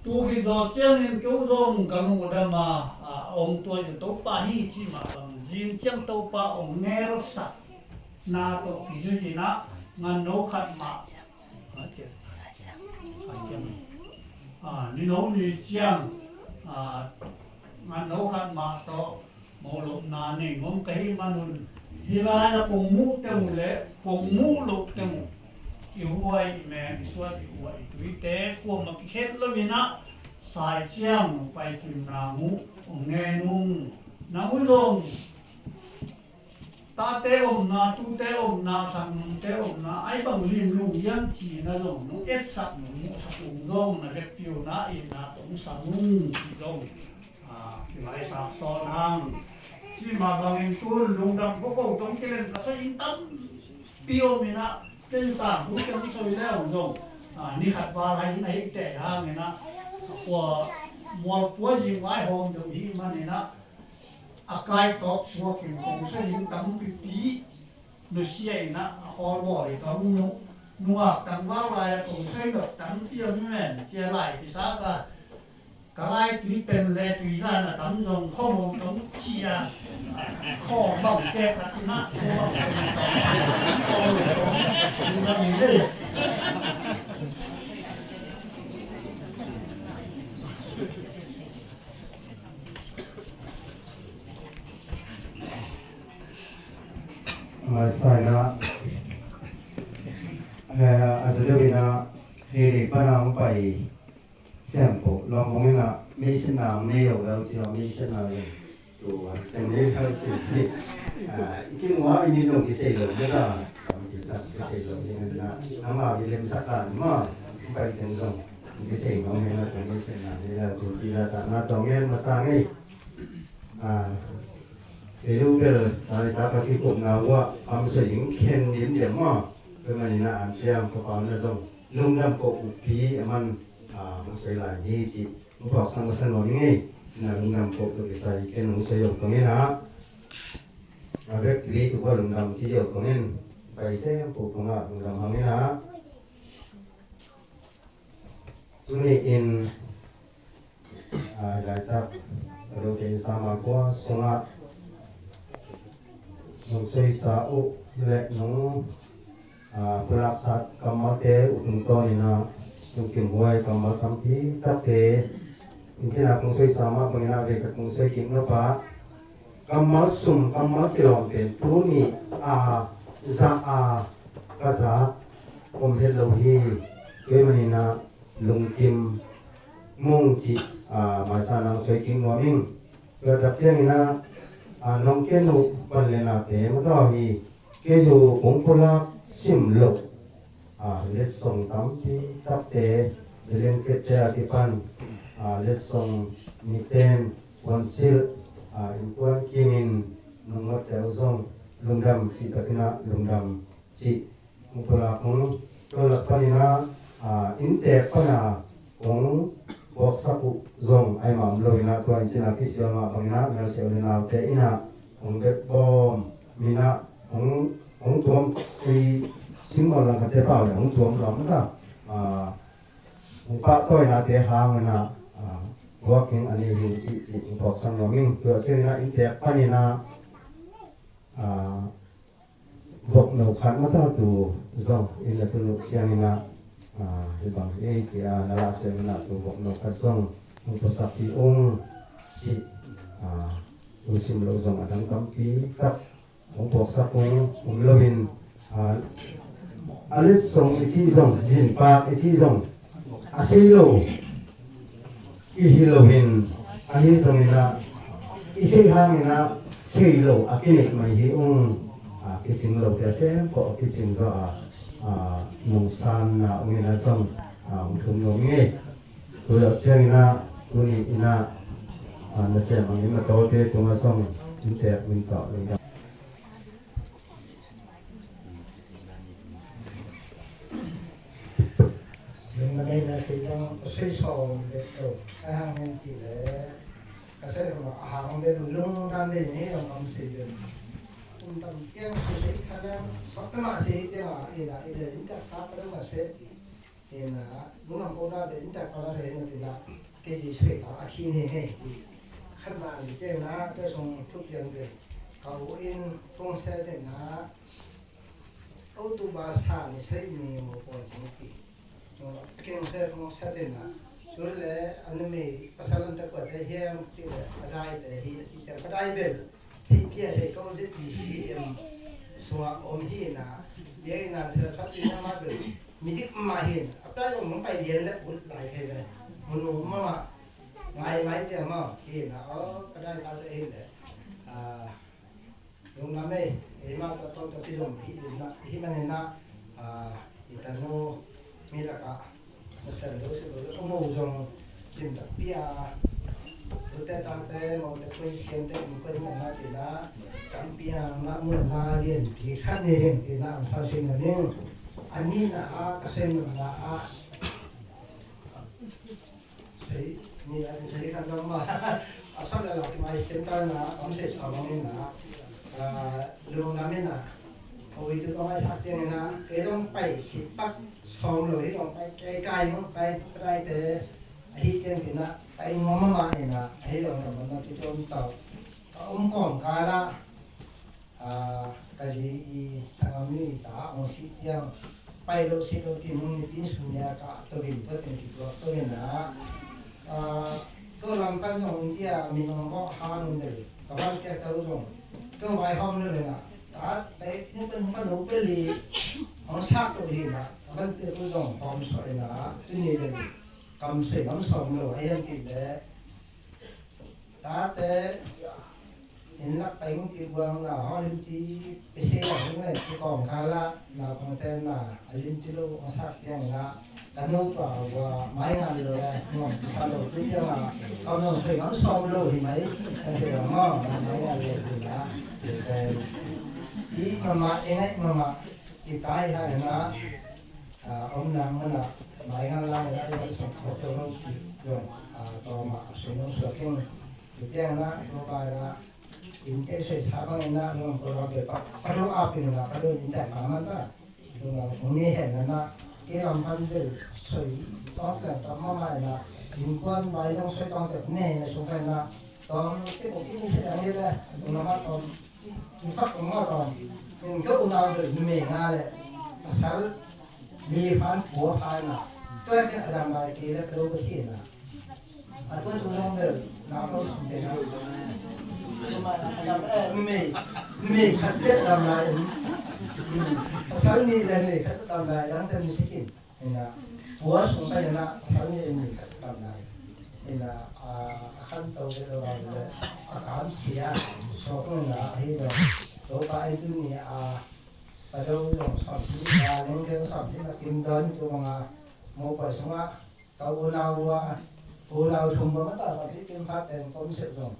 Tu khit zawh ciangin kei uh zong ka lungdam a, a ong tua in Topa hi, ci mah bang zing ciang Topa ong ngelsak na tawh kizui in ah, ngan no khat mah, a, nino ni ciang, a, ngan no khat mah tawh mawhlopna nei ngom ka hih manun, hih lai-ah kong muh teng uh le kong muh loh teng uh, i huai i meng, i suan i huai i tuite kuamah kikhet lo in ah, sai ciang pai kim nang uh ong ngen ung. Nang uh zong tate omna, tute omna, sangnungte omna, ai bang lim lung hiam ci na zong nong etsak nong muhsak ung zong, na vekpi uh na itna tawh ong sam ung ci zong, a, kivaisak sawn hang. Cih mah bangin tun lungdam ko ko tawh kilen ka soi in tampi om in ah, kei tangthu kei soi le ong zong, a, ni khat val hai in a hih teh hang in ah, a kua mual kua zing vai hawm deuh hih man in ah, a kai tawp suak in kong soi in tampipi nusia in ah, a khawl bawl i tawm nu, nuak tangval lai-ah kong soi dok tampi om i men, cia lai kisak a, ka lai tui pen le tui zan a tam zong khomo tong cia, khaw bang kek khat in ah, khaw bang kek khat in ah, khaw bang kek khat in ah, Maisaina, eh, a zu deuh in ah, hei lei pan a hong pai siam po lawng hong in ah, meisena hong nei lo leu cia, meisena lei tua ciang nei leu cia. Ah, i kim ua i min dong kisei lo, meta tam ki tam kisei lo, i min na, nang lau i lemsak dan ma, hong pai teng dong kisei lo, hong in ah, tua meisena nei leu cia, ci la ta na tawh ngen masa ngei. Ah, kei lu bel, ah, ta ka kikupna uah, am soi ding khen dim diam maw. Tua manin ah an siam, ka pau na zong lungdam ko upi, a man, ah, hong soi lai hi ci. Hong phawksak masa nuam ing ei. Na lungdam ko tua kisai, ken hong soi zong kong in ah. A vek kili tuk ua lungdam ci zong kong in. Pai sem ko kong ah lungdam hang in ah. Tuni in, ah, laitak, ka lo kei in sama kua sungah nong soisa uh le nong, ah, pulaksa kammalte uh tungtawn in ah, lungkim huai kammal tampi takte in cin ah kong soisa mah bangin ah vei khat kong soi kik nop ah, kammal sum, kammal kilawm pen tuni a za a ka za om het lo hi. Tua ahih manin ah lungkim mung cih, ah, maisa nang soi kik nuam ing. Tua tak ciangin ah, ah, nong ken uh van le nate mataw hi. Kei zu kong pulak sim loh, ah, letsong tampi takte, Valian Kette a kipan, ah, letsong niten puansilh, ah, innkuan kimin nong ngotte uh zong lungdam cih takin ah lungdam cih hong pulak hong, tua lak panin ah, ah, inntek pana hong buaksak uh zong ahi mah om lo in ah, tua in cin ah kisial mah bangin ah melsiau le naute in ah hong bek bawm in ah hong, hong tuam i singmawh langkhatte pau le hong tuam lawm ta, ah, hong pahtawinate hang in ah, ah, buak in a nei hi cih, cih hong buaksak nuam ing. Tua ciangin ah inntek panin ah, ah, vokno khat mata tu zong in la tun uh ciangin ah, ah, hih bang ei ci a na lah siam in ah tu vokno khat zong hong puaksak hi ung cih, ah, tu sim lo zong a dang tampi tak hong puaksak hong um lo in, ah, a letsong i cih zong, zinpak i cih zong a sei lo i hi lo in, ahi zongin ah i sei hangin ah sei lo a kineih mai hi ung. Ah, kicing lote a sem pawh a kicing zaw a, ah, nungsanna ung in ah zong, ah, hong thum nuam ing ei. Tua ciangin ah tuni in ah, ah, nasem angin a tawte tungah zong inntek min tawh lungdam. Lungdam ei. Na kei bang ka soi sawm bek lo. A hang hen ti le ka soi sawm a hang bek lungdam ei ni, hong om soi bek. Kum tam piang soi soi kha na sawm ma soi tiang a i la i le in tak sa pa dong a soi ti. Ina, lungdam ko na be, in tak ko na be, ina, ina, kei ji sui ta, a khi ni hei. Khan na ni te na, te sung thuk yang be. Kau in, fong se te na, o tu ba sa ni sei ni mo ko jing ki. Mo, keng se mo se te na. Tu le, anu me, pasal an ta ko te hiam, ti le, padai te hi, ti te padai bel. Thei pia thei ko de B C M sunga om hi na, bia hi na, sa sa pi na ma be. Midik ma hin, a pla jong mong pai lian le ut lai thei ve. Mun mong ma ma. Ngai mai te ma hi na, o, ka dai ta te hi le. Ah, lungdam ei, ei ma to to to ti jong hi na, hi man na, ah, i ta no mi la ka. Nasem lo si lo, a mo zong lim takpi a. Tute tate, mote, koi siamte, in koi mawhna tina, tampi a na muanna lianpi khat ni ding tina, ang sa sui na ding. A nihna ah, ka sui nopna ah. Sui, nihna in sui khat dong ma. A sam le lak mai siam ta na, om se sa mong in na. Ah, lungdam in na. Ui tu tawmai sak tiang ina, kei zong pai sit pak sawm lo hi zong pai, kei kai zong pai, pai te, ahi tiang ina, pai ngawm mahmah ina, ahi zong ka man na tu tuam tau. Ka om kawm kala, ah, ka zi i sangam ni ta, ong sit tiang, pai lo sit lo ti mung ni tin sum nia ka, to gin to tin ki tuak to ina, ah, ko lam pan zong tia, min ong bawk ha nun del, ka van tia tau zong, ko vai hawm lo ina, Ta, tai, ni kan pa no peli, hong sak to hi na, a ban pe ko zong hong so hi na, tu ni le, kam sui kam sawm lo, a yan ti le. Ta te, in lak pa ing ti buang na, hong lim ti, pe se na, hong le, ti kong ka la, na kong te na, a lim ti lo, hong sak tiang na, Ka nupa ua mai ngal lo le, nuam kisa lo tu tiang a, ka nuam thei ngam sawm lo hi mai, ka thei ngam maw, mai ngal lo hi na. I mama, i ngai mama, i tai ha na, a, om nang mana, mai ngal lang na, i sawm sawm lo ki, yong, a, to ma, a sui nong sua king, tu tiang na, nupa na, in te sui sa bang na, nuam ko lo be pa, pa lo a pin na, pa lo in tai ma man pa. Tung a, tung ni hen na na, kei lam pan bel soi tawng teng tam mahmah na, innkuan vai zong soi tawng teng ne na sung pen na, tawng te ko kini se dang ye le, tung na ma tawng, ki, ki fak tung ma tawng, tung kei unau bel numei nga le, pasal li fan pua fan na, tua ken a dang vai kei le, pelo bel hi na. A tua tung zong bel, na ko sung te na. Numei, numei khat bek lam lai in. Pasal nih le numei khat bek lam lai, dang te misikin. Ina, pua sung pen ina, pasal nih le numei khat bek lam lai. Ina, a, a khan to bek lo le, a kam sia, sok ina, hi lo. Topa in tu ni a, pa do zong som hi, a, leng keng som hi, a kim don tu nga, mo pa sung a, Ka unau a, unau thum bang a ta ka pi kim pha pen kom sep zong.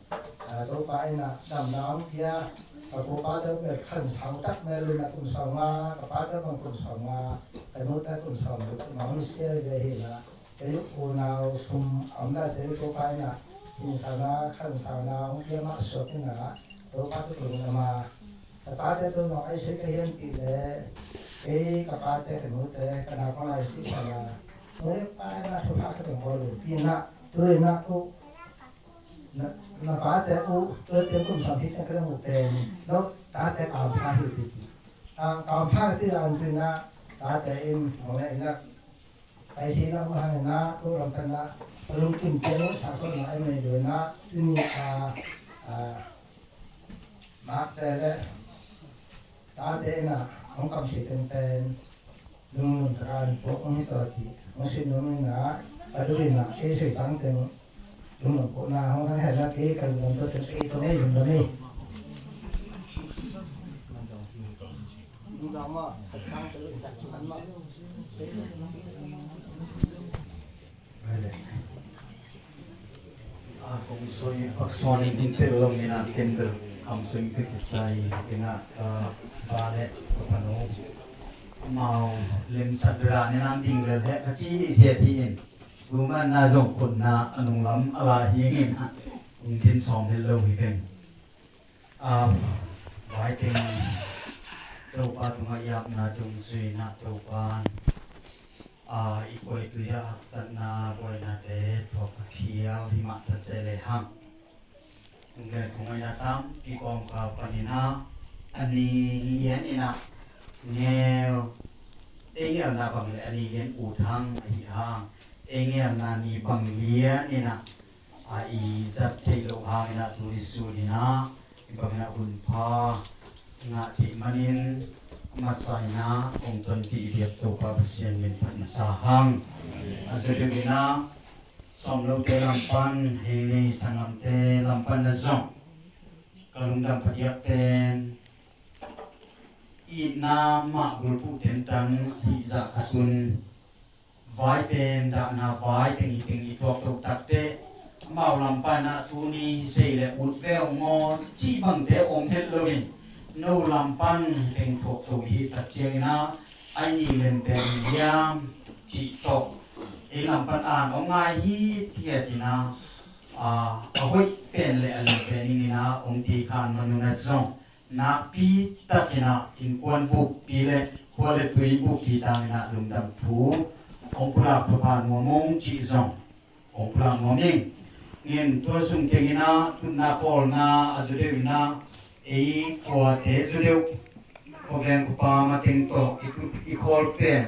A, Topa in a damna hong pia, ka kupa te bel khan sau tak mel in a kum sau nga, ka pa te bang kum sau nga, ka nu te kum sau nga, kum sau nga, sia ve hi na. Ei unau sum a om laite Topa in ah, hing sauna, khan sauna hong pia mah suak in ah, Topa tawh lungdam a, ka tate tawh nong aisui ka hiam cih leh, kei ka pate ka nute ka naupang lai sihsan a, nu le pa in ah thupha ka tong bawl lo pi in ah, tu in ah ko na, na pate uh, tu teng kum sawm hi teng ka dang uh pen, no tate kampha hi uh ti ti. A, kampha ka ti dan tu in ah, tate in hong leh in ah, pai si na uh hang in ah, ko lam pan ah, ka lungkim teng uh sa so na ai mai do in ah, tu ni a, a, makte le tate in ah hong kam si teng pen, lungdam takin puak hong hi tawh cih hong sin nuam ing a, a du in ah kei sui tang teng lungdam puakna hong hang hen la, kei ka lungdam tawh teng kei tawh ngei lungdam ei. Lungdam ah, ka tang teng lungdam tawh kan mah. A kong soi paksuan in in tel lo in a, ken bel kam soi in pe kisai in a, ka pa le ka pano amau lemsat bera in an ding lel he ka ci hi thiat hi in, tu man na zong khutna a nunglam a la hi in a, ung din sawm hel lo hi veng. A, vai teng Topa tungah i apna tung suina Topa in, a, i koitui ah haksatna buainate thuak a khial hi mah ta se le hang. Ung le kung aina tampi kawmkal panin a, a ni lian in a ngel, ei ngelna bang le a ni lian ut hang ahi hang, ei ngelna ni bang lian in a, a i zat theih loh hangin a tuni sun in a i bangin a hunpha ngah theih manin a masa in a kong tonpih i biak Topa Pasian min phat na sa hang. A zaw deuh in a sawm lote lam pan, hei nei sanggamte lam pan na zong ka lungdam phadiak pen itna mah bulphuh tentan hih zah khat un. Vai pen dahna vai teng hi teng i tuak to takteh, amau lam pan ah tuni hi sei le ut ve ung maw cih bangte om het loin, no lam pan hi teng tuak to i hih tak ciangin ah, ai ni lem pen hiam cih tawh ei lam pan an om ngai hi hiat in ah, a hoih pen le a lem pen in ah om ti khan manun ah zong nakpi takin ah innkuan buppi le khua le tui buppi tangin ah lungdam thu hong pulak pha pha nuam ung cih zong hong pulak nuam ing. Ngen tua sung tengin ah tutna khawlna a zaw deuh in ah ei khuate zaw deuh, khua veng khua pam a teng tawh i tut i khawl pen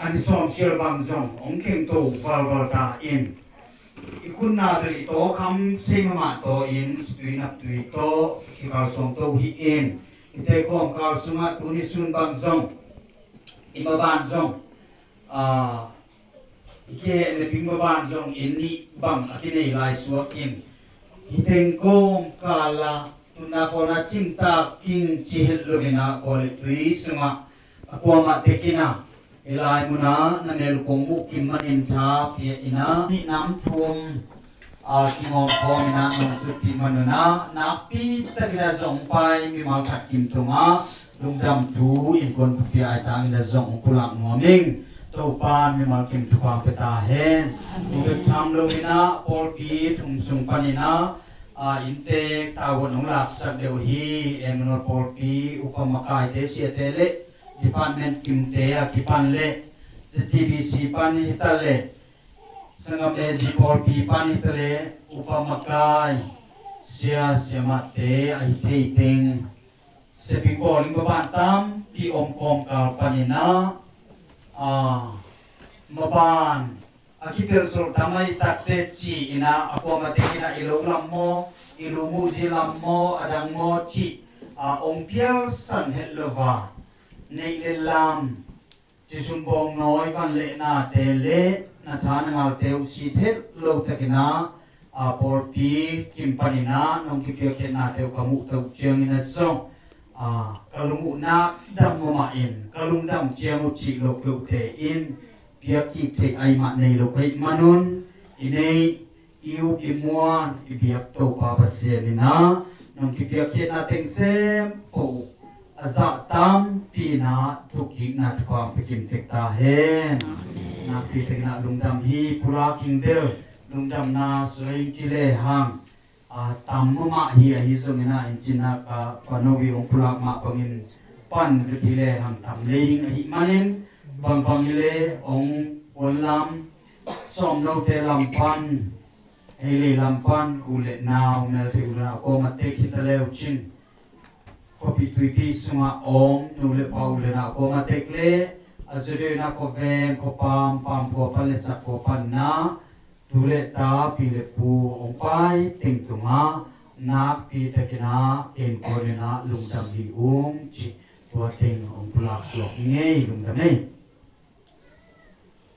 a ni sawm sial bang zong hong kheng to valval ta in, i khutna bel i taw kham sei mahmah taw in, tui nap tui taw i kalsuang to hi in, i te kawmkal sungah tuni sun bang zong i maban zong, a, i kihehna bing maban zong in nih bang a kinei lai suak in, hi teng kawmkal ah tutna khawlna cimtak king ci het loin ah khual le tui sungah a kuamah tekin ah i lai munah na mel kong muh kim manin tha pia in ah nih nam thum a kingawm khawm in ah nong tutpih manun ah nakpi takin ah zong pai mimal khat kim tungah lungdam thu innkuan buppi ai tangin ah zong hong pulak nuam ing. Topa in mimal kim thupha pia ta hen. Tu bek tham loin ah pawlpi thum sung panin ah, a, inntek tavuan hong laksak deuh hi. Emmanuel pawlpi upa makaite siate le department kimte a kipan le Z T B C pan hi ta le sanggam A G pawlpi pan hi ta le upa makai sia siamahte a hi thei teng, seping bawling maban tampi om kawmkal panin ah, a, maban a kipelh zol tam ahi takte ci in ah a kuamah tekin ah i lo lam maw, i lu muhzi lam maw, a dang maw cih a ong pialsan het lo va, neih le lam, ci sum bawng nawi van le nate le na tha na ngalte uh sit het lo takin ah, a, pawlpi kim panin ah nong kipiakkhiatnate uh ka muh to uh ciangin ah zong, a, ka lung uh nak dam mahmah in, ka lungdam ciang uh cih loh keuhte in piak kik theih ai mah nei lo ka hih manun, i neih i up i muan i biak Topa Pasian in ah nong kipiakkhiatna teng sem poh uh a zah tampi in ah thukikna thupha hong pia kim tek ta hen. Nakpi takin ah lungdam hi. Pulak in bel lungdamna suai in ci lehang, a, tam mahmah hi. Ahi zongin ah in cin ah ka panovi hong pulak mah bangin pan lut hi lehang tam lei ding ahih manin, bangbang hi leh hong puanlam sawmnote lam pan, hei lei lam pan, u le nau, melte u le nau kawm a tek hi ta leu cin, khuapi tuipi sungah om nu le pa, u le nau kawm a tek le, a zu deuh in ah khuaveng khuapam, pamkhua pan le sakkhua pan in ah tu le ta, pi le pu hong pai teng tungah nakpi takin ah ken kuan in ah lungdam hi ung ci, tua teng hong pulak suak ngei. Lungdam ei.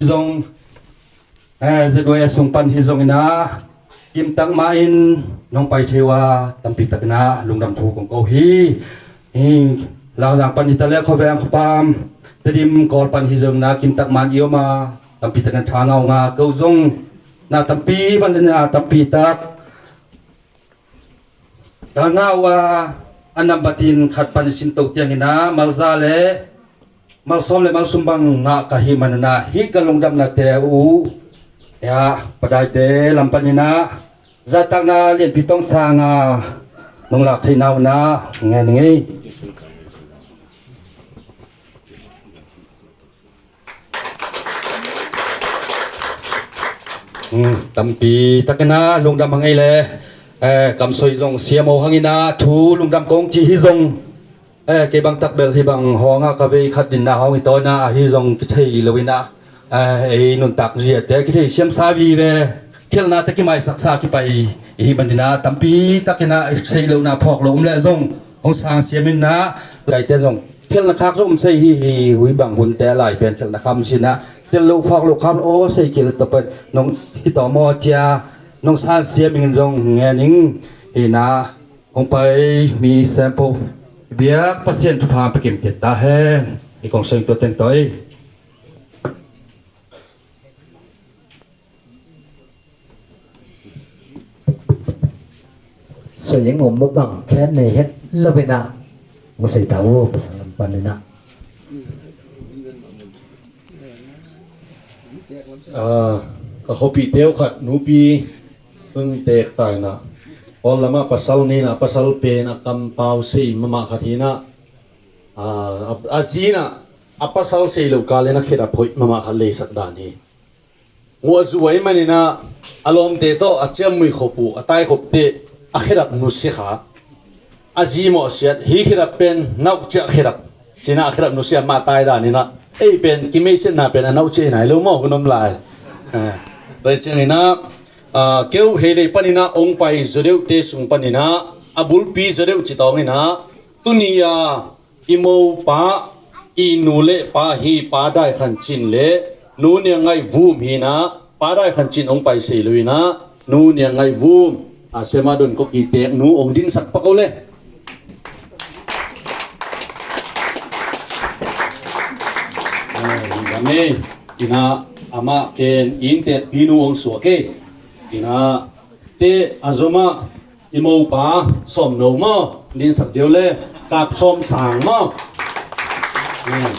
Zong, eh, Z Y S sung pan hi zongin ah kimtak mah in nong pai thei uh a, tampi takin ah lungdam thu kong ko hi. Hi, Lauzang pan hi ta le, khuaveng khuapam, Tedim Kawl pan hi zongin ah kimtak mah in i om a, tampi takin ah tha ngaunga ko zong na tampi van le na tampi tak ka ngah uh a, a nambat in khat pan i sim toh ciangin ah malza le malsawm le malsum bang ngah ka hih manin ah hih ka lungdamnate uh, ya, padaite lam panin ah zahtakna lianpi tawngsang a nong lak theihna uh in ah ngen ing ei. Hmm, tampi takin ah lungdam hang ei le, eh, kamsoi zong siamo hangin ah thu lungdam kong ci hi zong, eh, kei bang tak bel hih bang hawng ah ka vei khat dinna hawng hi tawn ah, ahi zong kithei lo in ah, eh, ei nuntak ziate kithei siamsa vive, khialhnate kimaisaksa kipai i hih manin ah tampi takin ah sei lohna phawk lo um leh zong hong sang siam in ah, kaite zong khialhna khak zong um sei hi hi. Hui bang hunte a lai pen khialhna khak um sin ah, tel lo khak lo khak lo aw sei kil tawh pen nong hi tawh maw cia nong sang siam in zong ngen ing. Hi in ah hong pai mi sempoh biak Pasian thupha pia kim tek ta hen. I kong seng tua teng tawh ei. Soi ing, um mah bang khen nei het lo in ah hong sei ta uh, pasal lam panin ah. Ah, ka khuapihte uh khat nupi hong tek ta in ah, Kawl lamah pasal nei in ah, pasal pen a kampau sei mahmah khat hi in ah, ah, a, a zi in ah a pasal sei lo kal in a khedap hoih mahmah khat leisak dan hi. Nguah zu ahih manin ah a lawmte tawh a ciammui khop uh, a tai khop teh a khedap nusia kha. A zi mawhsiat, hih khedap pen nauhciah khedap ci in ah a khedap nusia, mah tai dan in ah. Ei pen kimeihsiatna pen a nauhciah hi nai lo maw, hun om lai. Eh, tua ciangin ah, ah, keu hei lei panin ah hong pai Zo deuhte sung panin ah a bulpi Zo deuh ci tawng in ah, tuni a i mopa i nu le pa hi, Pa Dai Khan Cin le Nu Niang Ngaih Vum hi in ah, Pa Dai Khan Cin hong pai sei lo in ah, Nu Niang Ngaih Vum, a, Siama Don Kawki tek nu hong dinsak pak o le. A, hi in ah amah pen inntekpi nu hong suak e. Hi in ah te a zom ah i mopa Sawm No maw, dinsak deuh le, Kap Sawm Sang maw. Hmm.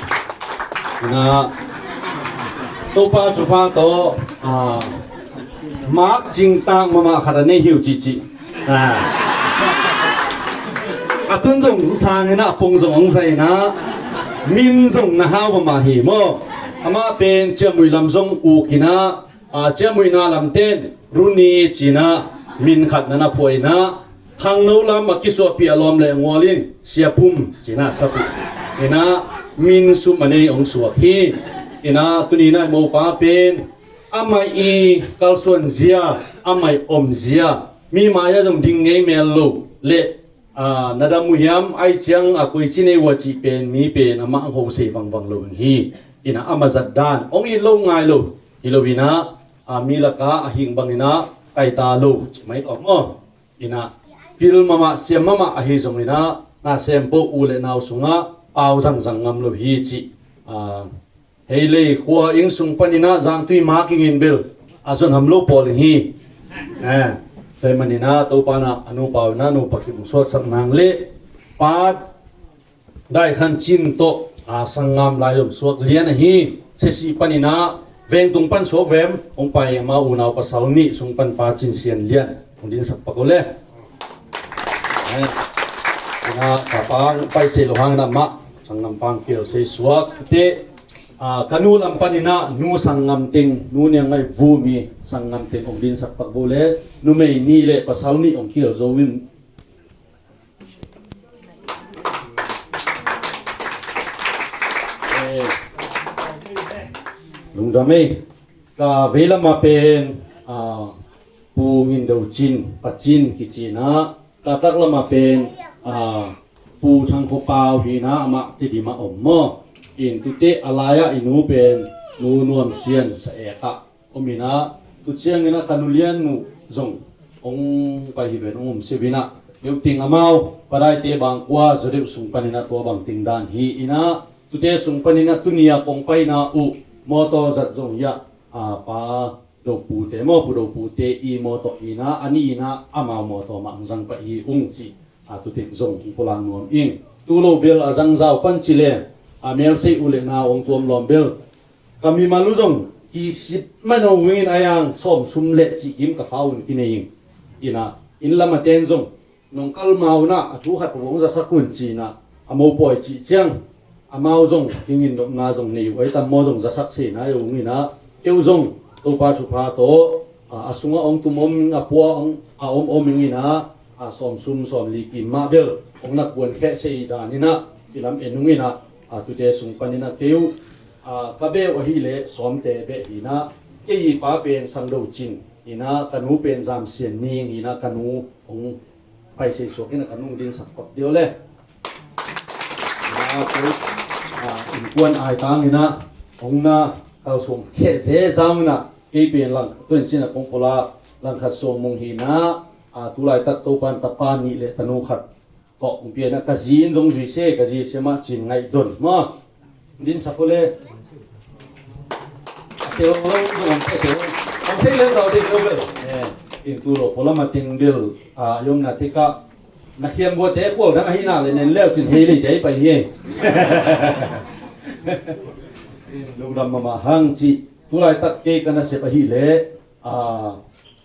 Hi in ah Topa thupha tawh, ah, mak cingtak mahmah khat a nei hi uh cihcih. Ah. A tun zong sang in ah a pung zong hong zai in ah, min zong na hau mahmah hi maw. Amah pen ciamui lam zong uk in ah, a, ciamui na lamten Runi ci in ah min khat na na phuah in ah, khangno lam a kisuahpih a lawm le ngual in Sia Pum ci in ah sak uh. Hi in ah min sum a nei hong suak hi. Hi in ah tuni in ah i mopa pen amah i kalsuan zia, amah i om zia, mi mai-ah zong ding ngei mel lo le, a, na dam uh hiam, ahih ciang a koici nei uh a cih pen, mi pen amah hong ho sei vangvang lo ding hi. Hi in ah amah zat dan hong it lo ngai lo hi lo in ah, a, mi lakah a hing bang in ah taita lo ci mai tawh maw. Hi in ah pil mahmah, siam mahmah ahi zong in ah, na sem poh u le nau sungah pau zangzang ngam lo hi cih, a, hei lei khua inn sung panin ah zangtui ma kingin bel a zon ham lo pawl ding hi. Eh, tua ahih manin ah Topa in ah a nupa uh in ah nupa kip hong suaksak nang le, Pa Daikhan Cin tawh, a, sanggam lai zom suak lian ahi. Chesih panin ah vengtung pan suak vem hong pai, amau unau pasal nih sung pan Pa Cin Sian Lian hong dinsak pak uh le. Eh, ina, ka pa hong pai seh lo hangin amah sanggam pang kial sei suak te. A, ka nu lam panin ah nu sanggam teng, nu Niang Ngaih Vumi sanggam teng hong dinsak pak uh le, numei nih le pasal nih hong kial zo in. Eh, lungdam ei. Ka veilam ah pen, ah, Pu Ngin Do Cin, Pa Cin kici in ah, ka taklam ah pen, ah, Pu Thang Kho Pau hi in ah, amah Tedim ah om maw. In tute a lai ah i nu pen Nu Nuam Sian Sa Ek ah om in ah, tu ciangin ah ka nu Lian Nu zong hong pai hi ven, hong om si uh in ah, deuh ting amau Pa Dai te bang kua zaw deuh sung panin ah tua bang ting dan hi in ah, tute sung panin ah tuni a kong paina uh mawtaw zat zong hi ah, a, Pa Do Pu te maw, Pu Do Pu te i mawtaw hi in ah, a nih in ah amau mawtaw mah hong zang pah hi ung ci, a, tu tek zong hong pulak nuam ing. Tu lo bel a zangzau pan ci le, a, mel sei uh le na hong tuam lawm bel ka mimal uh zong kisik man uh ing in, a yang sawm sum le cih kim ka fa un kinei ing. In ah, inn lam a ten zong nong kal ma un ah, a thu khat pawh hong zasak un ci in ah, a mopawi cih ciang amau zong kingin nopna zong nei uh, ei tam maw, zong zasak sei nai uh ung in ah, keu zong Topa thupha tawh, a, a sungah hong tum om, a pua hong, a om om ing in ah, a, sawm sum sawm li kim mah bel hong na kuan kheh sei dan in ah kilam en ung in ah, a, tute sung panin ah keu, a, ka beh uh ahih leh sawmte beh hi in ah, kei i pa pen Sang Do Cin hi in ah, ka nu pen Zam Sian Ning hi in ah, ka nu hong pai sei suak in ah, ka nu hong dinsak pak deuh le. Na, kei, a, innkuan ai tang in ah hong na kalsuan kheh zezau in ah, kei pen lang, tu in cin ah kong pulak langkhat suang mung hi in ah, a, tu laitak Topan tapa nih le tanu khat tawh hong pia in ah, ka zi in zong zui se, ka zi sia mah Cin Ngaih Don maw. Dinsak uh le. A teu lo, zong hong teu. Hong sei leu tau teu bel. Eh, in tu lo, pualam a ting bel, a, i omna tekah na khiam buate kual dang ahih nak le nen leu cin hei lei te ahi pai hi. Lungdam mahmah hang ci. Tu laitak kei ka nasep ahih leh, a,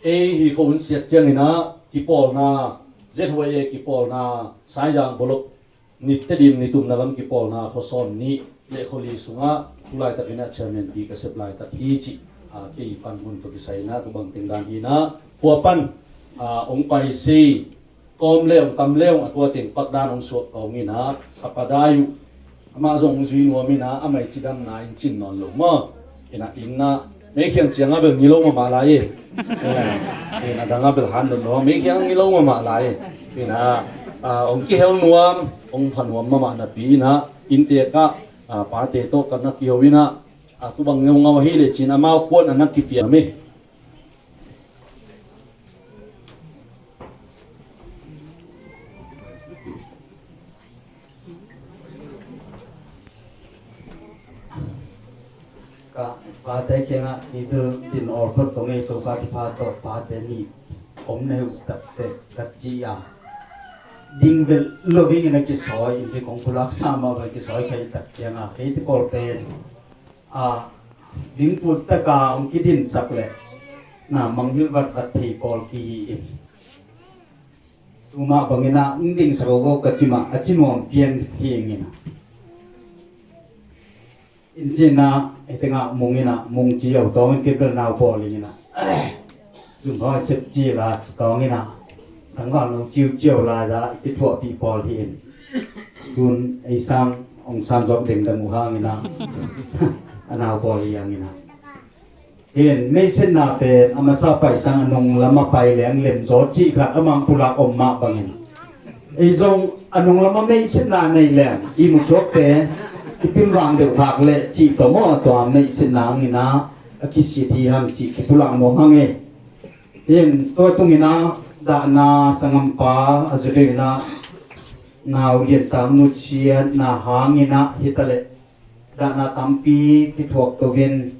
ei hi ko hun siat ciangin ah kipawlna, Z H Y A kipawlna, Saizang Bolok, ni Tedim ni tumna lam kipawlna khuasawm nih le khuali sungah tu laitakin ah chairman pi ka sep laitak hi cih, a, kei pan hun tawh kisai in ah tu bang teng dan hi in ah, khua pan, a, hong pai sei tawm le hong tam le hong, a tua teng pak dan hong suak kawng in ah, a Pa Dai uh amah zong hong zui nuam in ah, amah i cidamna in cin nawn lo maw. In ah, in ah, meikhiang ciangah bel ngi lo mahmah lai e. Eh, in ah, dangah bel han don lo, meikhiang ngi lo mahmah lai e. In ah, a, hong kihel nuam, hong pha nuam mahmah napi in ah, inntek ah, a, pate tawh ka na kiho in ah, a, tu bang ngeungau ahih leh cin amau khuan a na kipia mi. Ka pate kiangah i bil din awlpot kong ei, Topa thupha tawh pate nih om na hi uh tak teh ka ci a, ding vet lo dingin a kisawi in, kei kong pulak sa mah bang kisawi kha i tak ciangah kei ti pawl pen, a, ding put taka hong kidinsak leh na mangngilh vatvat thei pawl kihi in. Tuma bangin ah hong dingsak o ko ka ci mah a ci nuam pian hi ing in ah. In cin ah, hih tengah mung in ah, mung ci a uh tawng in kei bel nau pawl ing in ah. Zumhoi sep ci la ci tawng in ah. Tangval no ciuciau la za i kithuahpih pawl hi in. Tun ei sang hong san zawk dengdang uh hang in ah. A nau pawl hi hang in ah. Hin, meihsetna pen a masa pai sang a nung lam a pai leng lemzaw cih khat a mang pulak om mah bangin, ei zong a nung lam a meihsetna nei leng i musuakte i pilvang deuh khak leh cih tawh maw, tua meihsetna hangin ah a kisit hi hang cih kipulak nuam hang e. Hin, tua tungin ah dahna sanggampa a zu deuh in ah nau liantang nutsiatna hangin ah hi ta leh dahna tampi kithuak to in,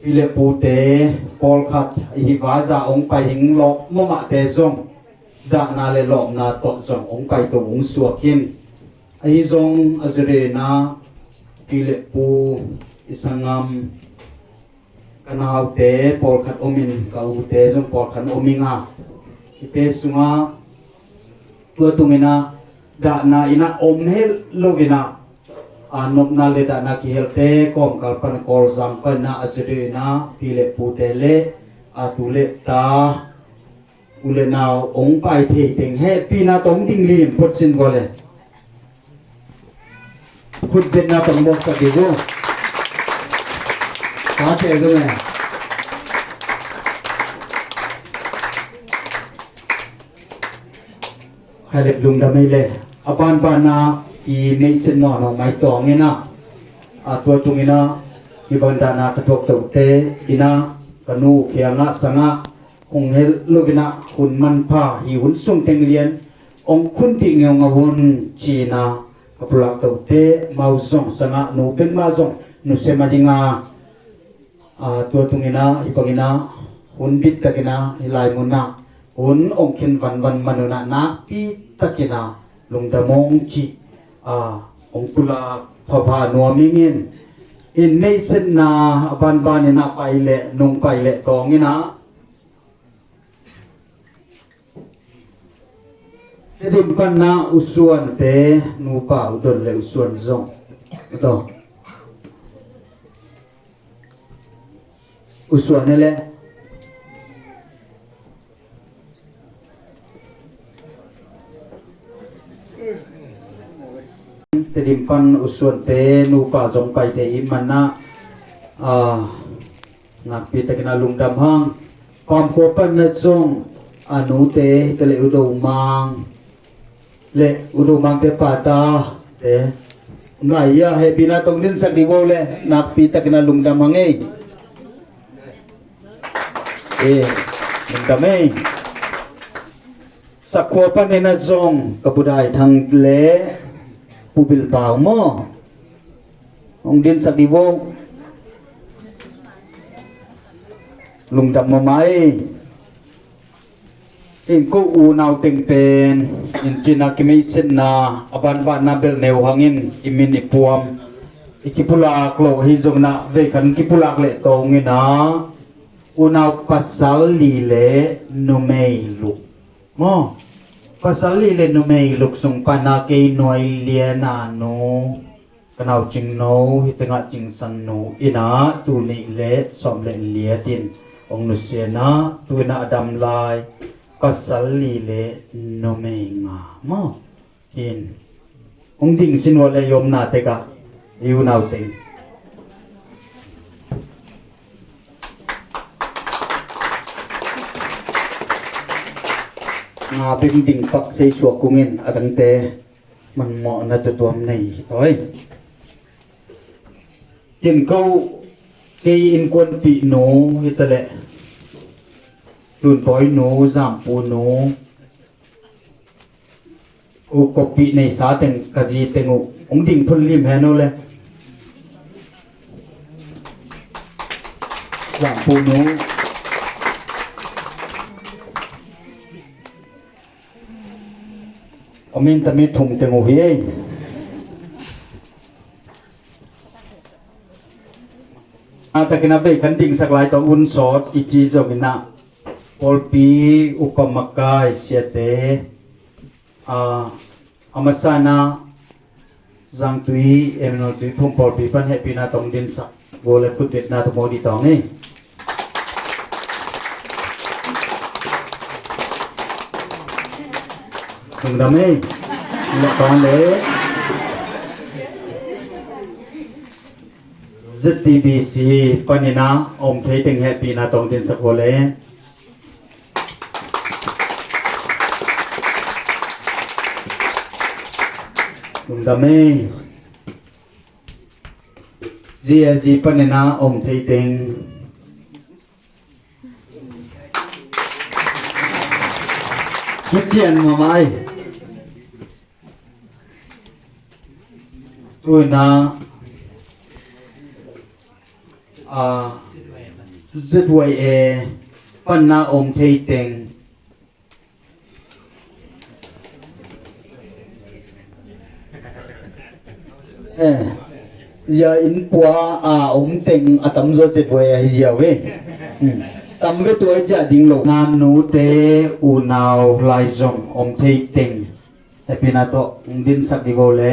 pi le pute pawlkhat i hi vaza hong pai hing lawp mahmahte zong dahna le lawpna tawh zong hong pai to hong suak in. Ahi zong a zirena pi le pu, i sanggam, ka naute pawlkhat omin, ka ute zong pawlkhat omin a, hite sungah tua tungin ah dahna in ah om het lo in ah, a nopna le dahna kihelte kawmkal pan Kawlzang pan ah a zirena pi le pute le a tu le ta u le nau ong pai thei teng hehpihna tawh ong ding lim phot sin vua le. Khutbetna tawh ong bawlsak dih vua. Ka tel dong e. Khalep lungdam ei le. A banbana i meisen nawnawh mai tawng ina, a tua tung ina, i bandana ka thuak tohte ina, ka nu khianga sanga hong hel lo ina, hun manpha hi hun sung teng lian ong khun dih ngeungau un cina ka pulak tohte mau zong sanga nu bengma zong nusem a dinga, a tua tung ina, hi bang ina, hun bit tak ina, hi lai mun ah hun ong khen vanvan man un ah nakpi tak ina lungdam ong ci, a ong pulak phapha nuam ing in, in meisena a banban ina pai le nung pai le tawng ina. Tedim panna u Suante nupa u Don le u Suan zong. Ato. U Suan e le. Tedim pan u Suante nupa zong paite i manna, a, nakpi takin a lungdam hang. Pamkhua panna zong a nute, hita le u Domang le u Domangte pata te. Nai ia hehpihna tong dinsak dih vo le nakpi takin a lungdam hang ei. E, lungdam ei. Sakhua panin a zong ka budai thang le pubil pau maw. Hong dinsak dih vo. Lungdam mahmah ei. In ko unau teng pen in cina kimeisetna a banbanna bel neu hangin i min i puam i kipulak lo hi zongna vei khan kipulak leh tawng ina unau pasal li le numei luk maw? Pasal li le numei luk sung pana kei nuai liana nu ka nau Cingno hi tengah Cingsan nu ina tul nih le sawm le liatin ong nusiana tu ina a dam lai pasal li le numei nga maw? Hin ong ding sin vua le i omna tekah i unau teng nga bek ding pak sei suak kungin a dangte manmawhna tutuam nei hi tawi. Kin ko kei innkuanpih nu hita le Lunpawi nu, Zampu nu, u koppih nei sa teng ka zi teng uh ong ding phun lim hen uh le. Zampu nu. Amin tami thum teng uh hi ei. A takin a vei kan dingsak lai tawh un sawt i ci zongin ah pawlpi upa makai siate, a, a masana Zangtui Emmanuel Tuiphum pawlpi pan hehpihna tawh ong dinsak vua le khutbetna tawh mawh dih tawng ei. Lungdam ei. Lungdam le. Z T B C panina om thei teng hehpihna tawh ong dinsak vua le. Lungdam ei. G L G panina om thei teng kician mahmah ei. Tuina, a, Z Y A panna om thei teng. Eh, zia inn pua a om teng a tamzaw zet voi ahi ziau hi. Hmm. Tam ve tua i ciah ding lo. Na nute unau laizom om thei teng. Hehpihna tawh hong dinsak dih vo le.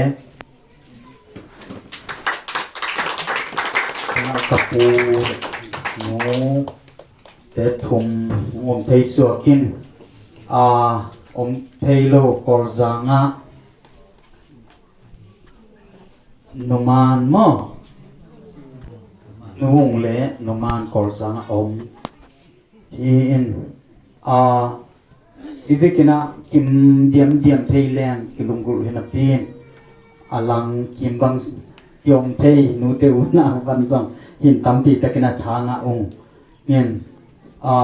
Ka pu nu te thum hong om thei suak in. A om thei lo Kawlzang ah numan maw? Nu Vung le numan Kawlzang ah om. Ci in, a, i vekin ah kim diamdiam thei leng kilunggulh hi napi in, a lang kim bang kiom thei nute unau van zong hin tampi takin a tha ngah ung. In, a,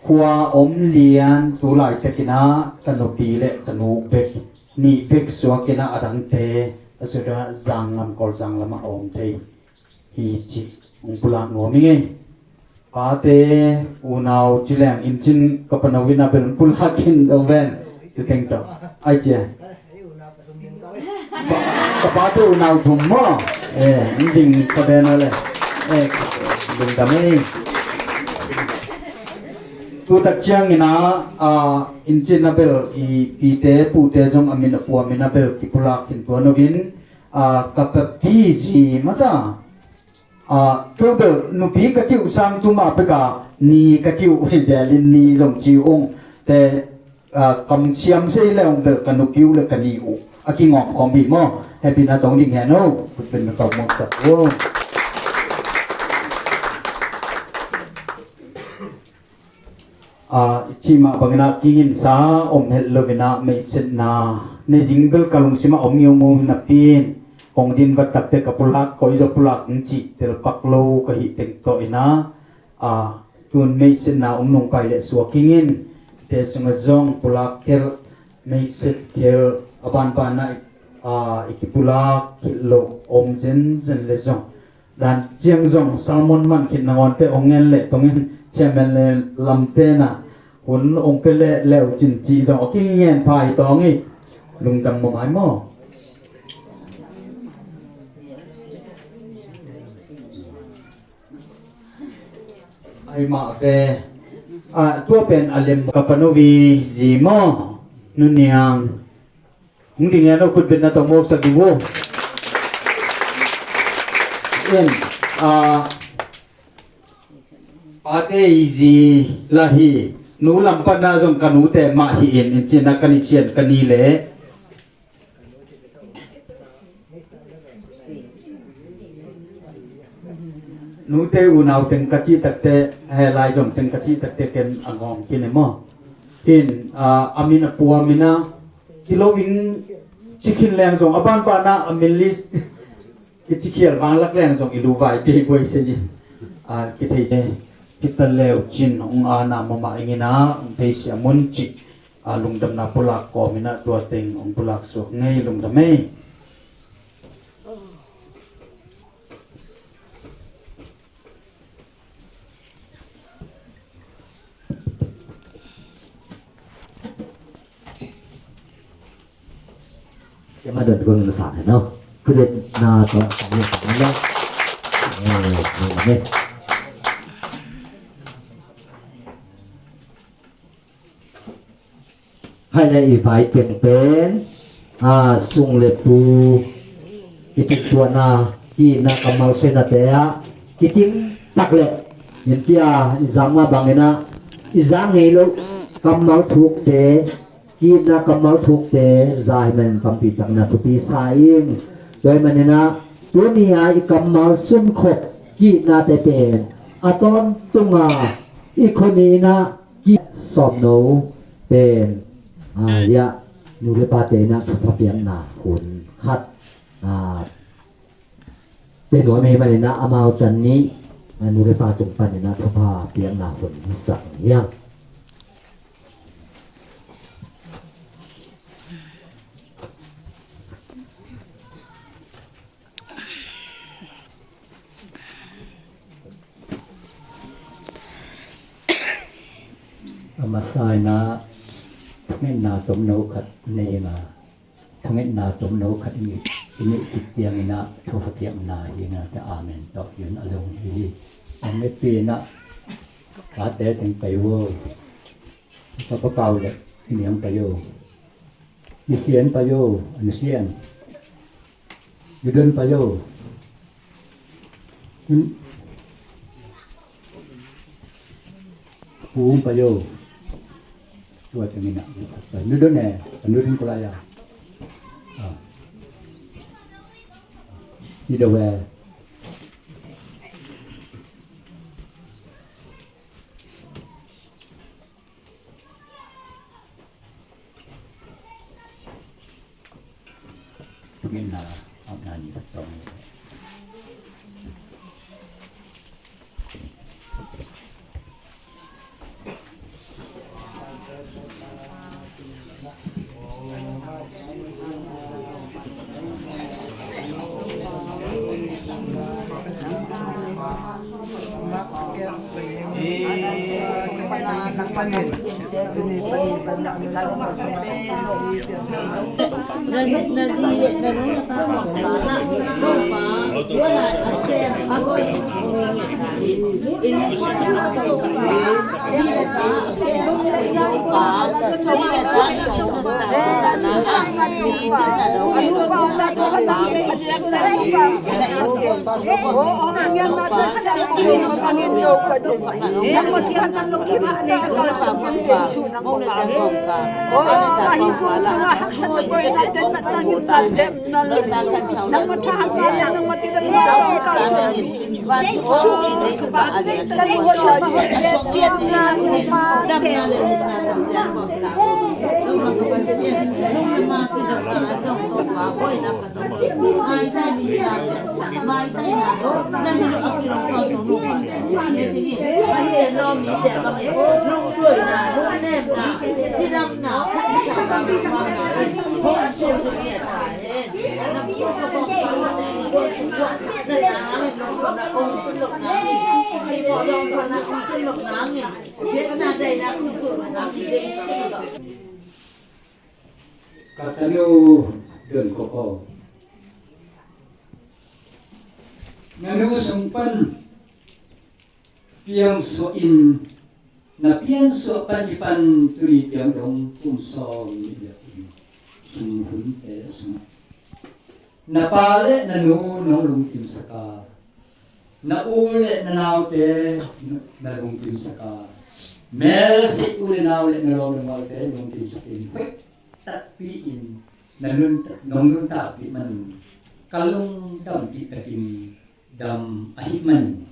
khua om lian tu laitakin ah ka nupi le ka nu bek, nih bek suakin ah a dangte a sut ah Zanglam Kawlzang lamah a om thei hi cih hong pulak nuam ing ei. Pate unau ci leng inn cin ka pano in a bel pulak in zo ven. Tu teng tawh ai cia. Pa, ka pate unau thum maw? Eh, in ding ka ven a le. Eh, ding dam ei. Tu tak ciangin ah, ah, inn cin a bel i pite pute zong a min a pua min a bel kipulak khin tuan uh in, ah, ka papi zi mata. Ah, keu bel nupi ka cih uh sang tuma peka ni ka cih uh hi zelin ni zong ci ung. Te, ah, kam siam sei le ung bel ka nupi uh le ka ni uh a kingawm khawm hi maw? Hehpihna tawh ding hen o. Khutbetna tawh muaksak uh. Ah, i cih mah bangin ah kinginsa om het loin ah meihsetna nei zing bel ka lungsim ah om ngiungeu hi napi in, kong din vat takte ka pulak, koi zaw pulak ing cih telpak lo ka hih teng tawh in ah, ah, tun meihsetna om nung pai leh suak ing in, te sungah zong pulak khelh, meihset khelh, a banban ah, ah, i kipulak khit loh om zenzen le zong dan ciang zong sermon man khit nangawn te hong ngen leh tongin chairman le lamte na hun hong pia leh leu cin cih zong a kingen pha hi tawng hi. Lungdam maw mai maw? Ai mah ve. Ah, tua pen a lem ka panovi zi maw? Nu Niang. Hong ding en aw, khutbetna tawh muaksak ding uh. In, ah, pate i zi lah hi, nu lam panna zong ka nute mah hi in, in cina ka ni sian ka ni le. Nute unau teng ka cih takte, he lai zong teng ka cih takte ken a ngawng khin e maw? Hin, ah, a min a pua min a, kilo in ci khin leng zong a banban ah a min list i ci khial vang lak leng zong i lu vai pi buai se in, ah, kithei se. Kita leu cin hong ana mama ing in ah hong thei sia mun cih, ah, lungdamna pulak kawm in ah tua teng hong pulak suak ngei, lungdam ei. Siama don kong na sa no. Kulit na to sa ni sa no. Eh, amen. Hai le i vai teng pen, a, sung le pu, i tingtuana, i na kammal senate a, i ting tak le, in cia, i zang ma bangin a, i zang ngei lo, kammal thukte, i na kammal thukte, za hi man tampi tak na thupi sa ing, tua hi manin a, tuni a i kammal sunkhop, i nate pen, a tawntung a, i khoni in a, Ki sawmno pen, ah, ya, nu le pate in ah thupha piakna hun khat, ah, pe nuam hi manin ah amau tan nih, ah, nu le pa tung panin ah thupha piakna hun hi sak hiang. A masa in ah thungetna tomno khat nei ing a, thungetna tomno khat ing i I neih kik ciangin ah thu khat piakna hi, nate amen tawh in a lung hi. Hong ngetpi in ah tate teng pai uh. Papa Pau le i niang pai uh. Misian pai uh, a misian. Midon pai uh. Pung pai uh. Tua tengin ah. Midon eh, midon kulaya. Ah. Midon eh. Ka tanu Don Kok aw, na nu sung pan piangsuah in, na piansuah pan kipan tuni tiang dong kum sawm nih le kum sung hunte sungah na pa le na nu nong lungkimsak a, na u le na naute na lungkimsak a, mel si u le nau le na lawm le malte lungkimsak in, hoih takpi in na nun, nong nuntakpih manin ka lungdampih takin dam ahih manin,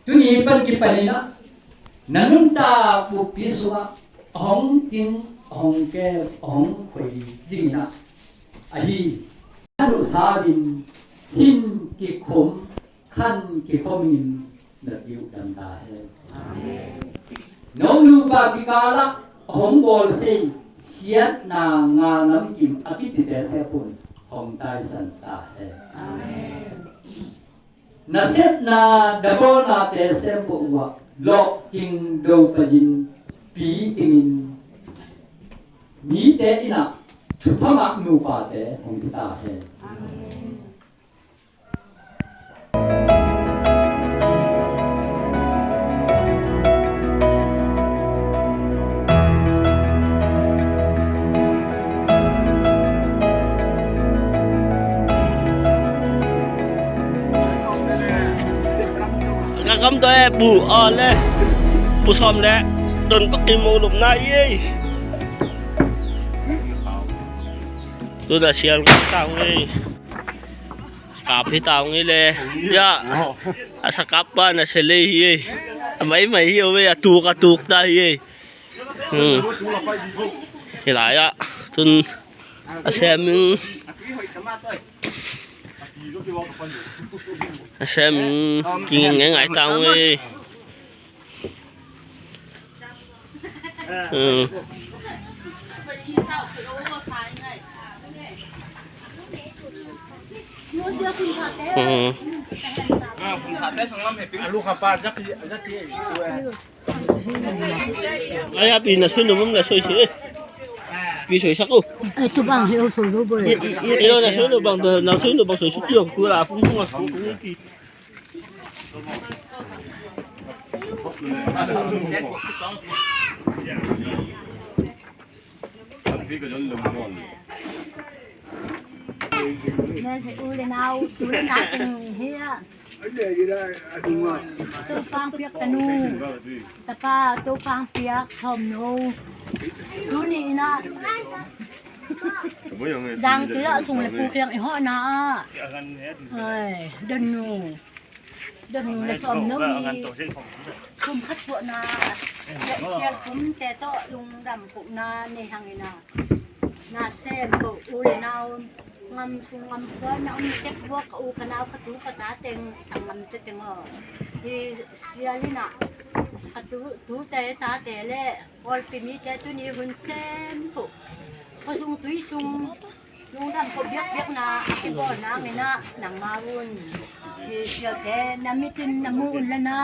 tuni pan kipanin ah na nuntak buppi sungah a hong king, a hong kem, a hong khoi dingin ah ahi. Na nuhsa ding hin kikhum, khan kikhum in na piuhdam ta hen. Amen. Nong nupa kikalah a hong bawlsei siatna ngal namkim a kitite sepun hong taisan ta hen. Amen. Na sepna dabawlnate sempoh uh ah lawhking dopayin pitingin mite in ah thupha ngah nupate hong hi ta hen. Amen. Ka kam to e, pu, a le, pu sawm le, don pakim mo lum na ye. Tu na sial ka tang ye. Kap hi ta ung hi le. Ya. A sa kap pa na se lei hi e. A mai mai hi o ve, a tuk a tuk ta hi e. Hmm. Hi lai ah tun a sem ing. A sem ing. King ngai ngai ta ung e. Ai, a pi na soi lo, na soi si. Pi soi sak uh. Ai, tu bang hi, oh, soi lo boy. Ilo na soi lo bang, na soi lo bang, soi suk lo. Kula fung fung a fung fung pi. Men hi u le nau, tu le nau teng hi a. Topa hong piak tanu, tapa Topa hong piak sawmno. Tuni in ah Zangkil ah sung le pu kiang i hawhna ah, ai, donu, donu le sawmno hi. Kum khat tuahna, sial, sial kumte tawh lungdam kohna nei hang in ah, na sem ko u le nau, ngam sung ngam khua na om tek bua ka u ka nau ka tu ka ta teng, sanggamte teng aw. Hi sial in ah ka tu, tute tate le pawlpi mite tuni hun sem ko, khuasung tuisung lungdam ko biakbiakna a kibawl nang in ah, nangmau in hi sialte na mit in na mu un la na,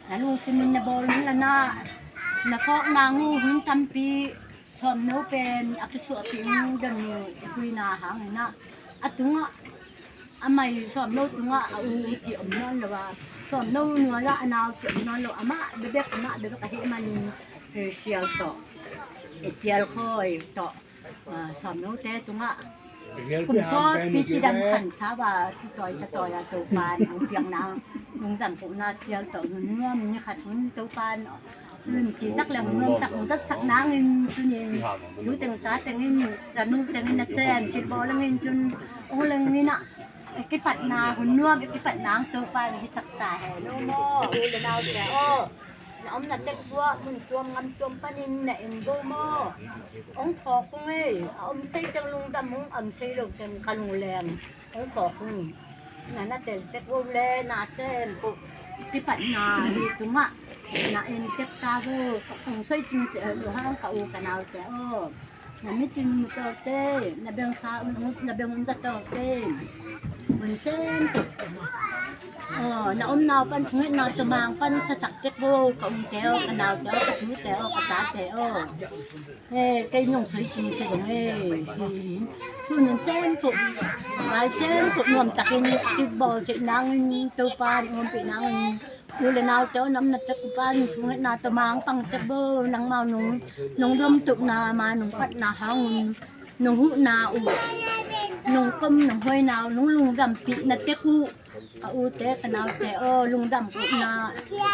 na lungsim in na bawl un la na, na phawk nang uh hun tampi sawmno pen a kisuahpih uh, donu i puina hang in ah, a tungah a mai sawmno tungah a u ti om nawn lo a, sawmno nual ah a nau ti om nawn lo, amah bebek, amah bebek ahih manin, eh, sial tawh, eh, sial khawi tawh, ah, sawmnote tungah kum sawtpi cidam khansau a, tutawi tatawi a Topa'n hong piakna lungdam kohna sial tawh hun nuam, ni khat hun Topa'n hun citak le hun nuamtak hong zatsak nangin, tuni in tu teng ta teng in, tanu teng in a sem, silbaw leng in cun hong leng in ah, i kipatna hun nuam, i kipatna hong Topa in hisak ta hen aw maw, u le naute aw. Na omna tek buah mun tuam ngam tuam panin na en bo maw. Hong phawk ung ei, a om sei teng lungdam ung, a om sei lo teng ka lungleng hong phawk ung. Na na tel tek bo le na sem ko, kipatna hi tungah na en tek ta bo. Hong soi cing ci lo hang ka u ka naute aw. Na mit in mu tawte, na bengsa un, na beng un za tawte, mun sem tek. Aw, na omna uh pan, thungetna tawmang pan sasak tek bo, ka ute aw, ka naute aw, ka tute aw, ka tate aw. He, kei nong soi cing se dong e. Tun hun sem ko, lai sem ko nuamtakin kibawl seh nangin, Topa in ompih nangin, u le naute aw, na omna tek pan thungetna tawmang pang tek bo, nangmau nong, nong domtupna ma nong patna hang un, nong huhna uh, nong kom nong hoina uh, nong lungdampihna tek uh, ka ute ka naute aw, lungdam kohna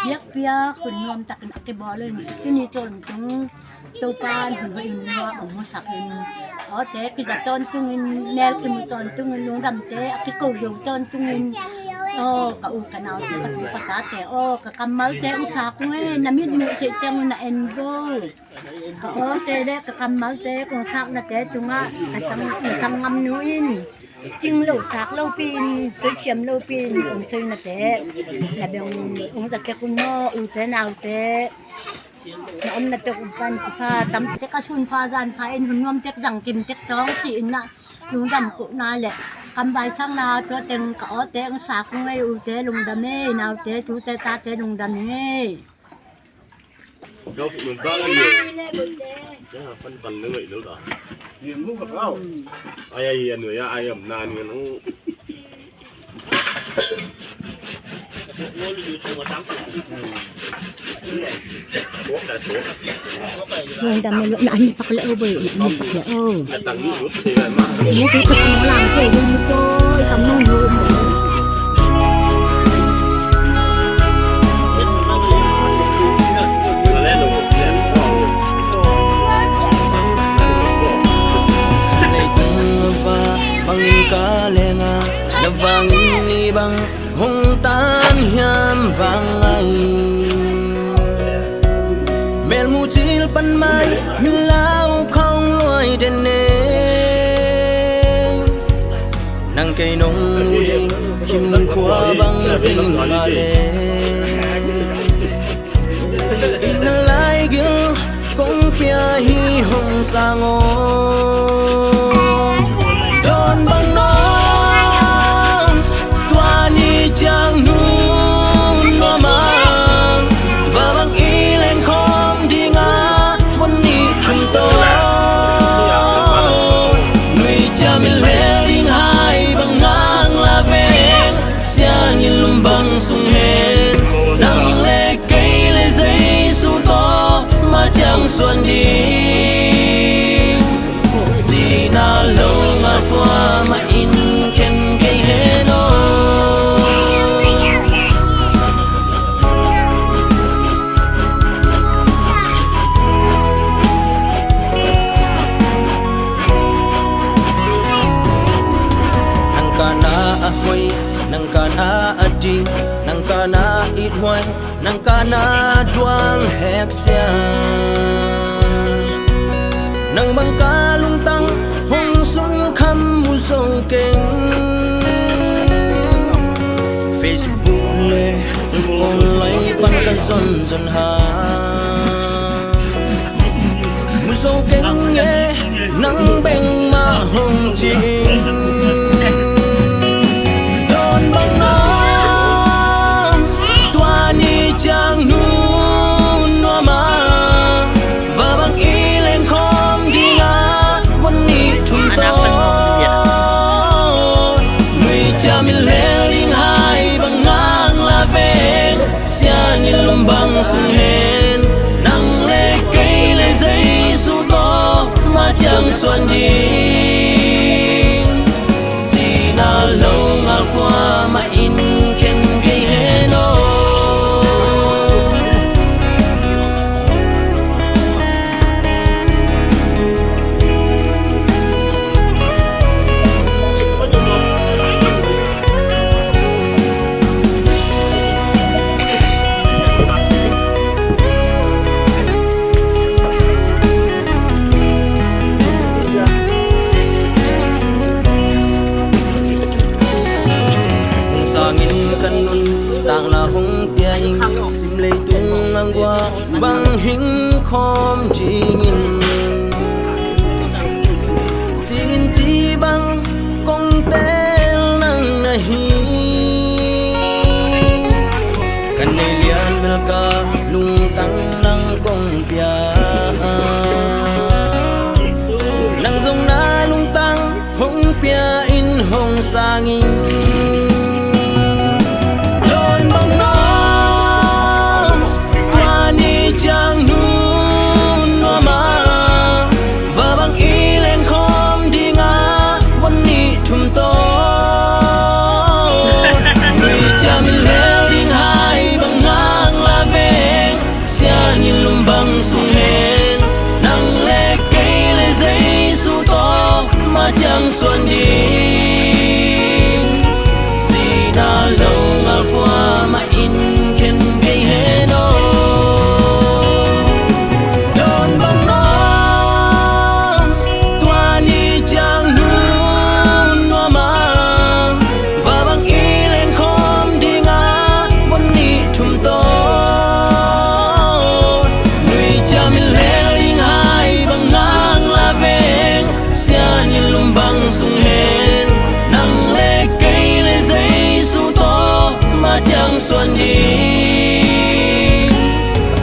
biakpiak hun nuamtakin a kibawl in, tuni tawntung Topa in hun hoih hun nuam hong musak in, awte kiza tawntungin, mel kimu tawntungin, lungdamte a kiko zo tawntungin, aw, ka u ka naute, ka tu ka tate aw, ka kammalte hong sak ung e, na mit muh seh teng un na en bo. Ka awte le ka kammalte kong saknate tungah ka sang, ka sanggamnu in cing lo tak lopi in, soisiam lopi in kong soinate na beng hong za tek un maw, ute naute. Na omna tek uh pan thupha tam tek, ka sunpha zanpha in hun nuam tek, zang kim tek tawng ci-in ah lungdam kohna le kamvaisakna tua teng ka awte hong sak ung ei, ute lungdam ei, naute tute tate lungdam ei. Gawh suk nun ta la ni. Ya, pan pan nang ngai lo ta. Ni mu ka gawh. Ai, ai, anu ya, ai, am na ni nang. Lungdam lo, na an ni pak le o boy, na an ni pak le o. Bang ka lenga na vang ni bang hong tan hiam vang ai. Melmu cil pan mai milau khong luai den ne. Nang kei nong mu ding him khua bang zing ma le. Inn a lai gil kong pia hi hong sang aw. Dawn bang nawn tua ni ciang nu nuam a, va bang i leng khawm ding a, vun ni thum tawn. Nang ka na duang heksia, nang bang ka lungtang hong sunkham mu zo keng. Facebook le online pan ka zonzon ha, mu zo keng e, nang bengmah hong ci in. Dawn bang nang tua ni ciang nu nuam a, va bang i leng khawm ding a, von nih thum tawh nui ciam i lel ding hai bang nang la veng. Sian in lum bang sung hen, nang le kei le Jesu tawh ma ciang suan ding. Sihna lo ngal kuamah in khen kei hen aw. Hong sangin ka nuntakna hong pia ing, sim leitung a guah bang hing khawm dingin. Ci-in ci bang kong tel nang na hi. Ka nei lian bel ka lungtang nang kong pia. Nang zong na lungtang hong pia in hong sang ing. Dawn bang nang tua ni ciang nu nuam a, va bang i leng khawm ding a, von nih thum tawh nui ciam i lel ding hai bang nang la veng. Sian in lum bang sung hen, nang le kei le Jesu tawh ma ciang suan ding. Sihna lo ngal kuamah in khen kei hen aw. Dawn bang nang tua ni ciang nu nuam a, va bang i leng khawm ding a, von nih thum tawh nui ciam i lel ding hai bang nang la veng. Sian in lum bang sung hen, nang le kei le Jesu tawh ma ciang suan ding.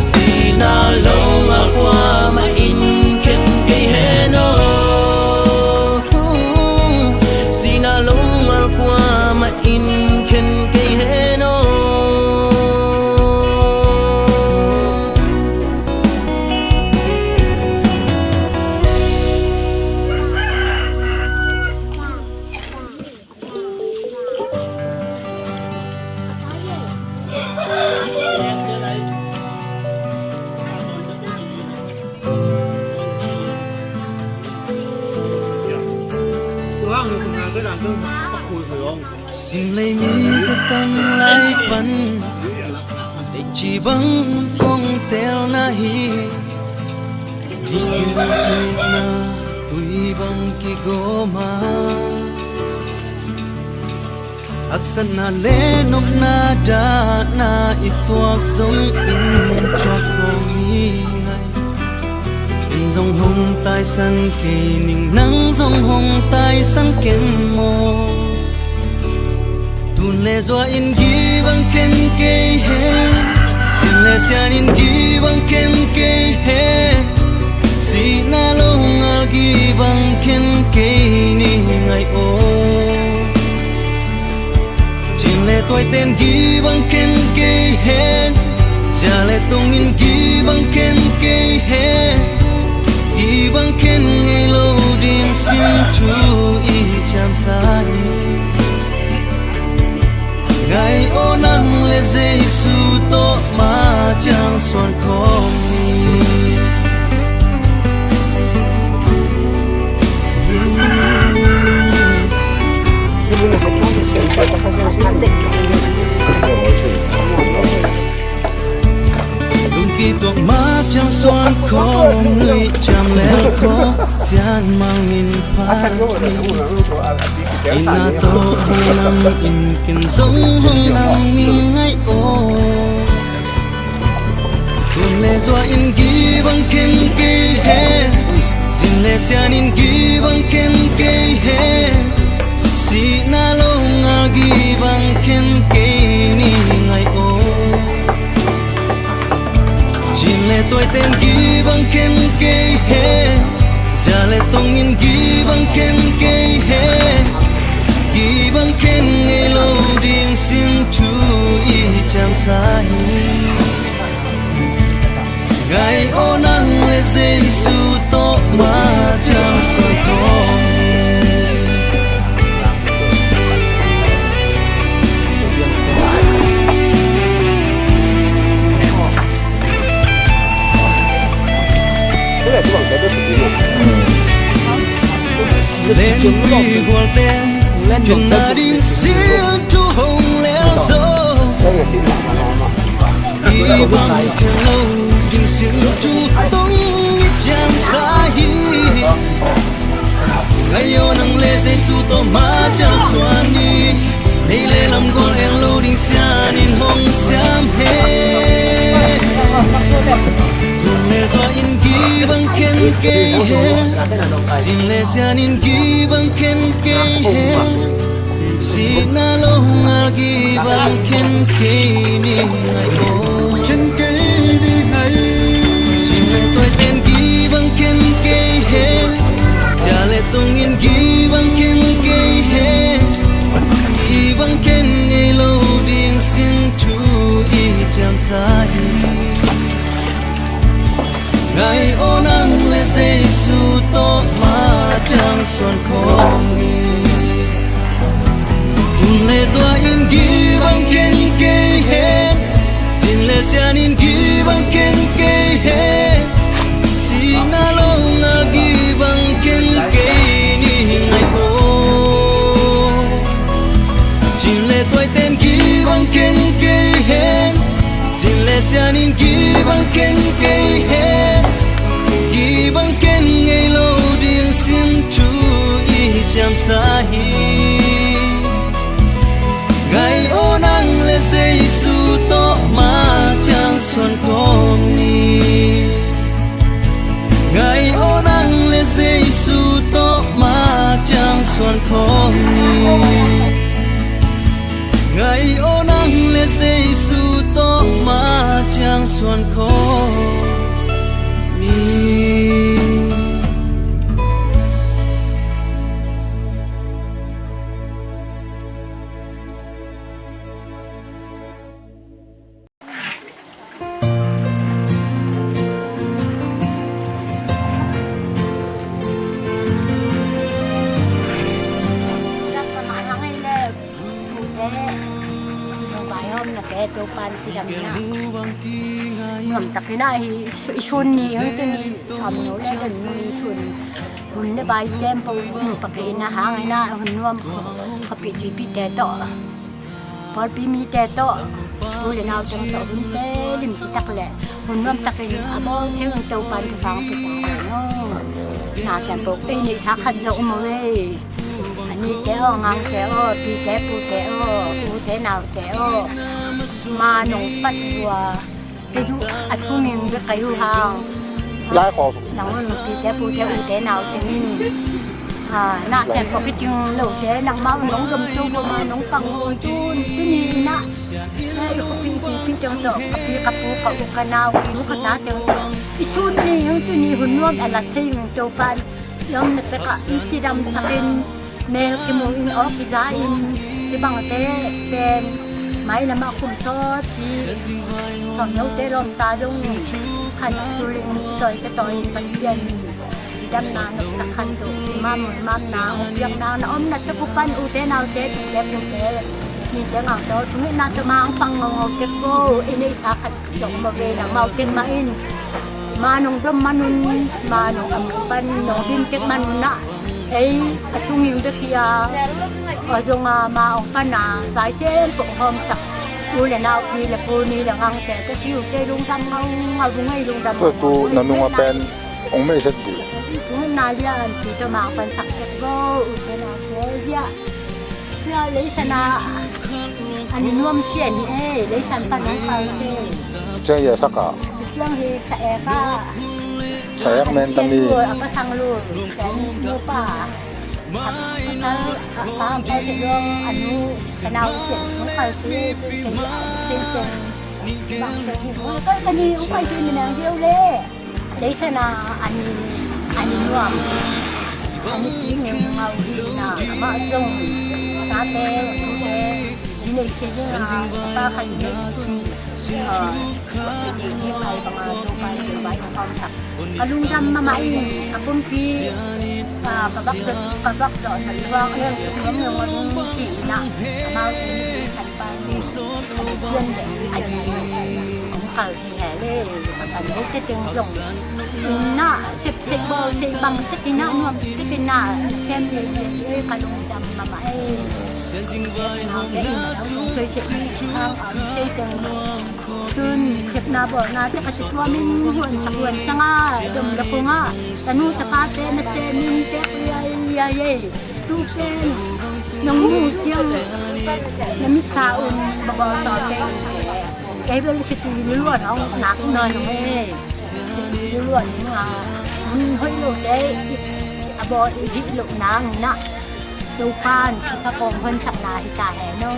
Sihna lo ngal kuamah in khen kei hen aw. Sihna lo ngal kuamah in khen kei hen aw. Sinlei mi zatang lai pan teci bang kong telna hi. Ni gilkialna tui bang kigawm a, haksatna le nopna dahna i tuak zongin thuak khawm hi ngai. Ken zong hong taisan kei ning, nang zong hong taisan ken maw? Tun le zua in gibang ken kei hen, sin le sian in gibang ken kei hen. Sihna lo ngal gibang ken kei ni ngai aw. Cin le tuaiten gibang ken kei hen, sia le tungin gibang ken kei hen. Gibang ken ngei lo ding sin thu i ciamsa hi. Ngai aw, nang le Jesu tawh ma ciang suan khawm ni. Khawng nuih ciam le khawng sian mang min phat ni. Eina tawh hong nam in ken zong hong nam ning ngaih aw. Tun le zua in gibang khen kei hen, zin le sian in gibang khen kei hen, sihna lo ngal gibang khen kei ning ngaih aw. Cin le tuaiten gibang khen kei hen, zia le tongin gibang khen kei hen, gibang khen ngei lo ding sin thu i ciamsa hi. Ngai aw nang le Jesu tawh ma ciang suan khawng hi. Lenpi gualte phenna ding sin thu hong lel zo. I bang khen lo ding sin thu tong i ciamsa hi. Ngai aw nang le Jesu tawh ma ciang suan ni. Mei le lam gual eng lo ding sian in hong siam hen. Tun le zua in gibang khen kei hen, zin le sian in gibang khen kei hen, sihna lo ngal gibang khen kei ning ngaih aw. Khen kei ning ngaih. Cin le tuaiten gibang khen kei hen, zia le tongin gibang khen kei hen, gibang khen ngei lo ding sin thu i ciamsa hi. Ngai aw nang le Jesu tawh ma ciang suan khawng hi. Tun le zua in gibang khen kei hen, zin le sian in gibang khen kei hen, sihna lo ngal gibang khen kei ning ngaih aw. Cin le tuaiten gibang khen kei hen, zin le sian in gibang khen kei hen, gibang khen ngei lo ding sin thu i ciamsa hi. Ngai aw nang le Jesu tawh ma ciang suan khawng ni. Ngai aw nang le Jesu tawh ma ciang suan khawng ni. Ngai aw nang le Jesu tawh ma ciang suan khawng ni. Nuamtakin ah hi i sun ni, hong tuni sawm no le dan ni i sun. Hun le vai sem po nuamtakin ah hang in ah hun nuam khuapih tuipihte tawh, pawlpi mite tawh, u le nau teng tawh hunte limci tak le hun nuamtakin a bawl seng in Topan thupha pia ta hen aw. Na sian po ei neihsa khat zo um o ei. A nite aw, a ngangte aw, pite pute aw, ute naute aw, ma nong pat uh a, kei zong a thu ngim bek ka hi uh hang. Nang un pite pute ute naute in, ah, na cian pawh kicing lote nangmah un nong zom to uh a, nong pang uh tun tuni in ah, eh, i khuapih i tuipih teng tawh, ka pi ka pu ka u ka nau ka nu ka ta teng tawh i sun ni hong tuni hun nuam a la sei hong Topan i omna tekah i cidamsakin, mel kimu in aw kiza in, hih bangte pen mailamah kum sawt hi. Sawmnote lawmta dong khan a tul in tawi ka tawi in Pasian in cidamna nopsak khan tu, i mamul mamna hong piakna na omna tek uh pan ute naute, tute pute, mite ngangte aw, thungetna tawh mang pang ngaungau tek uh, i neihsa khat zong maw ve nangmau tek mah in. Ma nong dom man un, ma nong am pan nong dim tek man un ah, ei a tungim bek hi a, aw zong a ma ong pan a vai sem pong hawmsak i U le nau, pi le pu, ni le ngangte, ka ci uh te lungdam ngaungau, bu ngei lungdam. Tua tu na nung a pen ong mei set di. Tun na lian ci tawh mangpan sak tek go, u te nau te zia. Zia leisan a an nuam sia ni e, leisan pan ong kal te. Ciang hia sak a. Ciang hi sa e ka. Sa ek men tami. A pasang lu, ka nu pa. A pasal, a pa, a pa te dong, a nu, ka nau te, nu kal te, te, te, te, bang te, nu kal ka ni, u kal te, mi nang diau le. Leisan a, a ni, a ni nuam. A ni pi ngeu ngau hi na, amah zong, a tate, a tute, ni nei se ding a, a pa khat nei sun, a, ni nei ding a, bang a, Topa in vai a khawm sak. Ka lungdam mahmah in, a pumpi, a, ka bak dot, ka bak dot, na luang, a leng, nuam, nuam, nuam, nuam, nuam, nuam, amau te ni, kan pa ni, a ni pian le, a ni, a ni, a ni, a ni, a ni, Hi he le, a kan hote teng zong. Inn ah sepsep bawl sei bang tek inn ah nuam tek inn ah sem le le le ka lungdam mahmah e. Naute inn ah zong sei sep ni hang a sei teng. Tun sepna bawlna te ka ci tua min huan sak huan sanga dom la kong ah. Tanu tapate na se min tek liai liai e. Tu pen nong mu ciang na mitsa un babawl taw teng. Kei bel si tui luluan hong nak nawn hong e. Si tui luluan hong a. Hun hoih lo te a bawl i dih lo nang na. Topan ka kong hon sakna hi ta he no.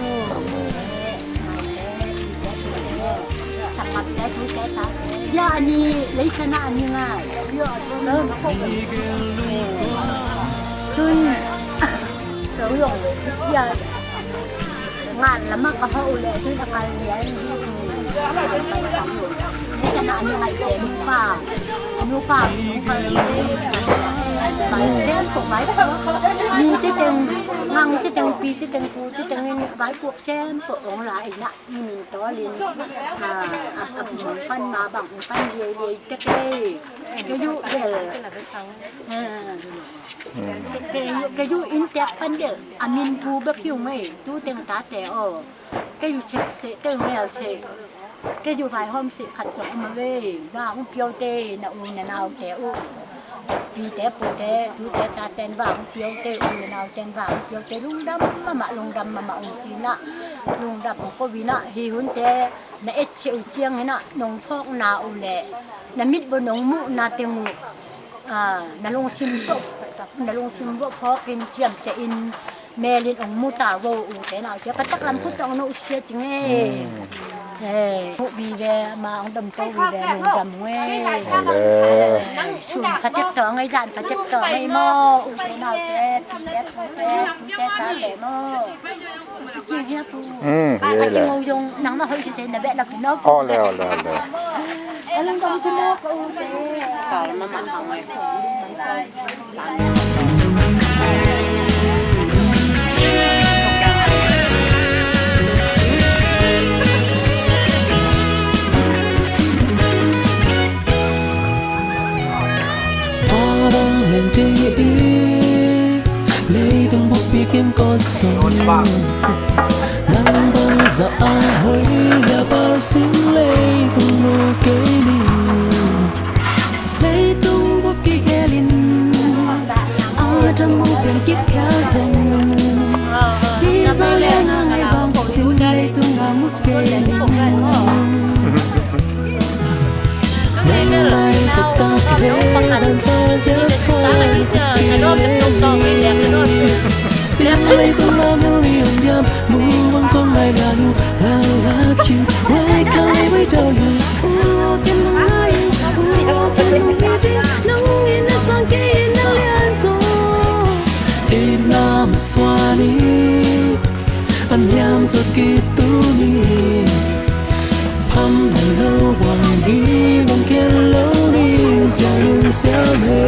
Sakap te tu te ta. Ya ani leisana ani ngai. Tun. Ya. Ngan lama ka hau le tun a kal lian. Ni ka na ni ngai te nupa. Nupa nupa. Bai sem ko bai ko. Ni te teng ngang te teng pi te teng pu te teng in bai ko sem ko ong la ina ni min to lin. A a a pan ma bang pan ye ye te ke. Ke yu ke. Ke yu in tek pan de. A min pu bek yu mai tu teng ta te o. Kei uh sepseh, kei uh melseh, kei uh vaihawmseh khat zong om a vei. Vang uh piote, na u na naute uh, pite pute, tute taten vang uh piote, u na nauten vang uh piote, lungdam mahmah, lungdam mahmah ung cinah, lungdam ung kovinah, hi hunte na etseh uh cianginah nong phawkna uh leh na mitbaw nong muhna teng uh, na lungsim, na lungsim vawh phawkin ciamteh in, melin ong muta vo ute naute ka taklam khut tawh ong no usia cing e. Muh vive ma ong domto vive lungdam nge. Sun khatek tawh ngei zan khatek tawh ngei maw ute naute pite pute tute tate maw. Cing hia pu. Cing o zong nang ma hoi sisei na beh lak no. Ole ole ole. Fadang lente i leitung bukpi kim kosong. Nang bangzah a hoih liapa sing leitung mu kei ni. Leitung bukpi gelin a dang mu pian kik khia zong. Hi za leng a ngai bang sing leitung a mu kei ni. Ina masuani. An liam zo ki tu ni. Pham na lo wang hi bang ken lo ni. Siam siam he.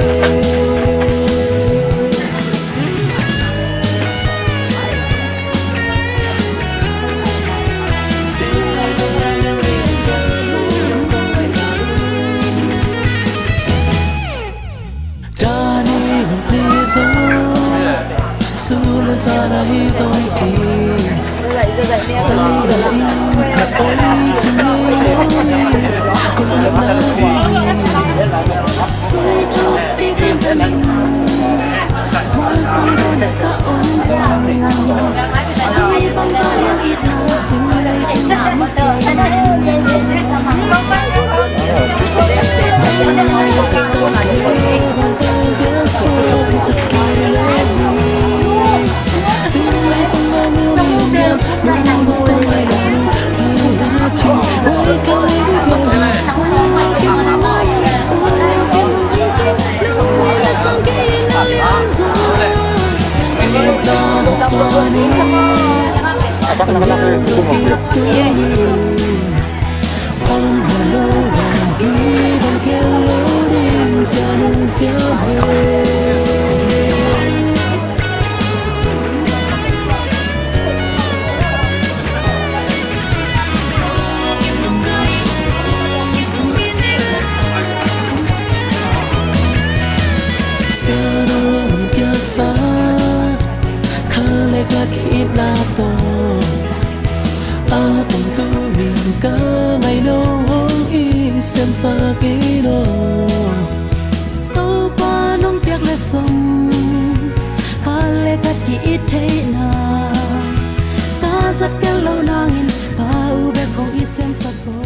Siangtho hong piaksa, khat le khat ki-itna tawh, a tawmtu in ka ngaihno hong i semsak in aw. Topa nong piak leh zong, khat le khat ki-it theihna, ka zat kei loh nangin, Pa, u bek hong i semsak aw.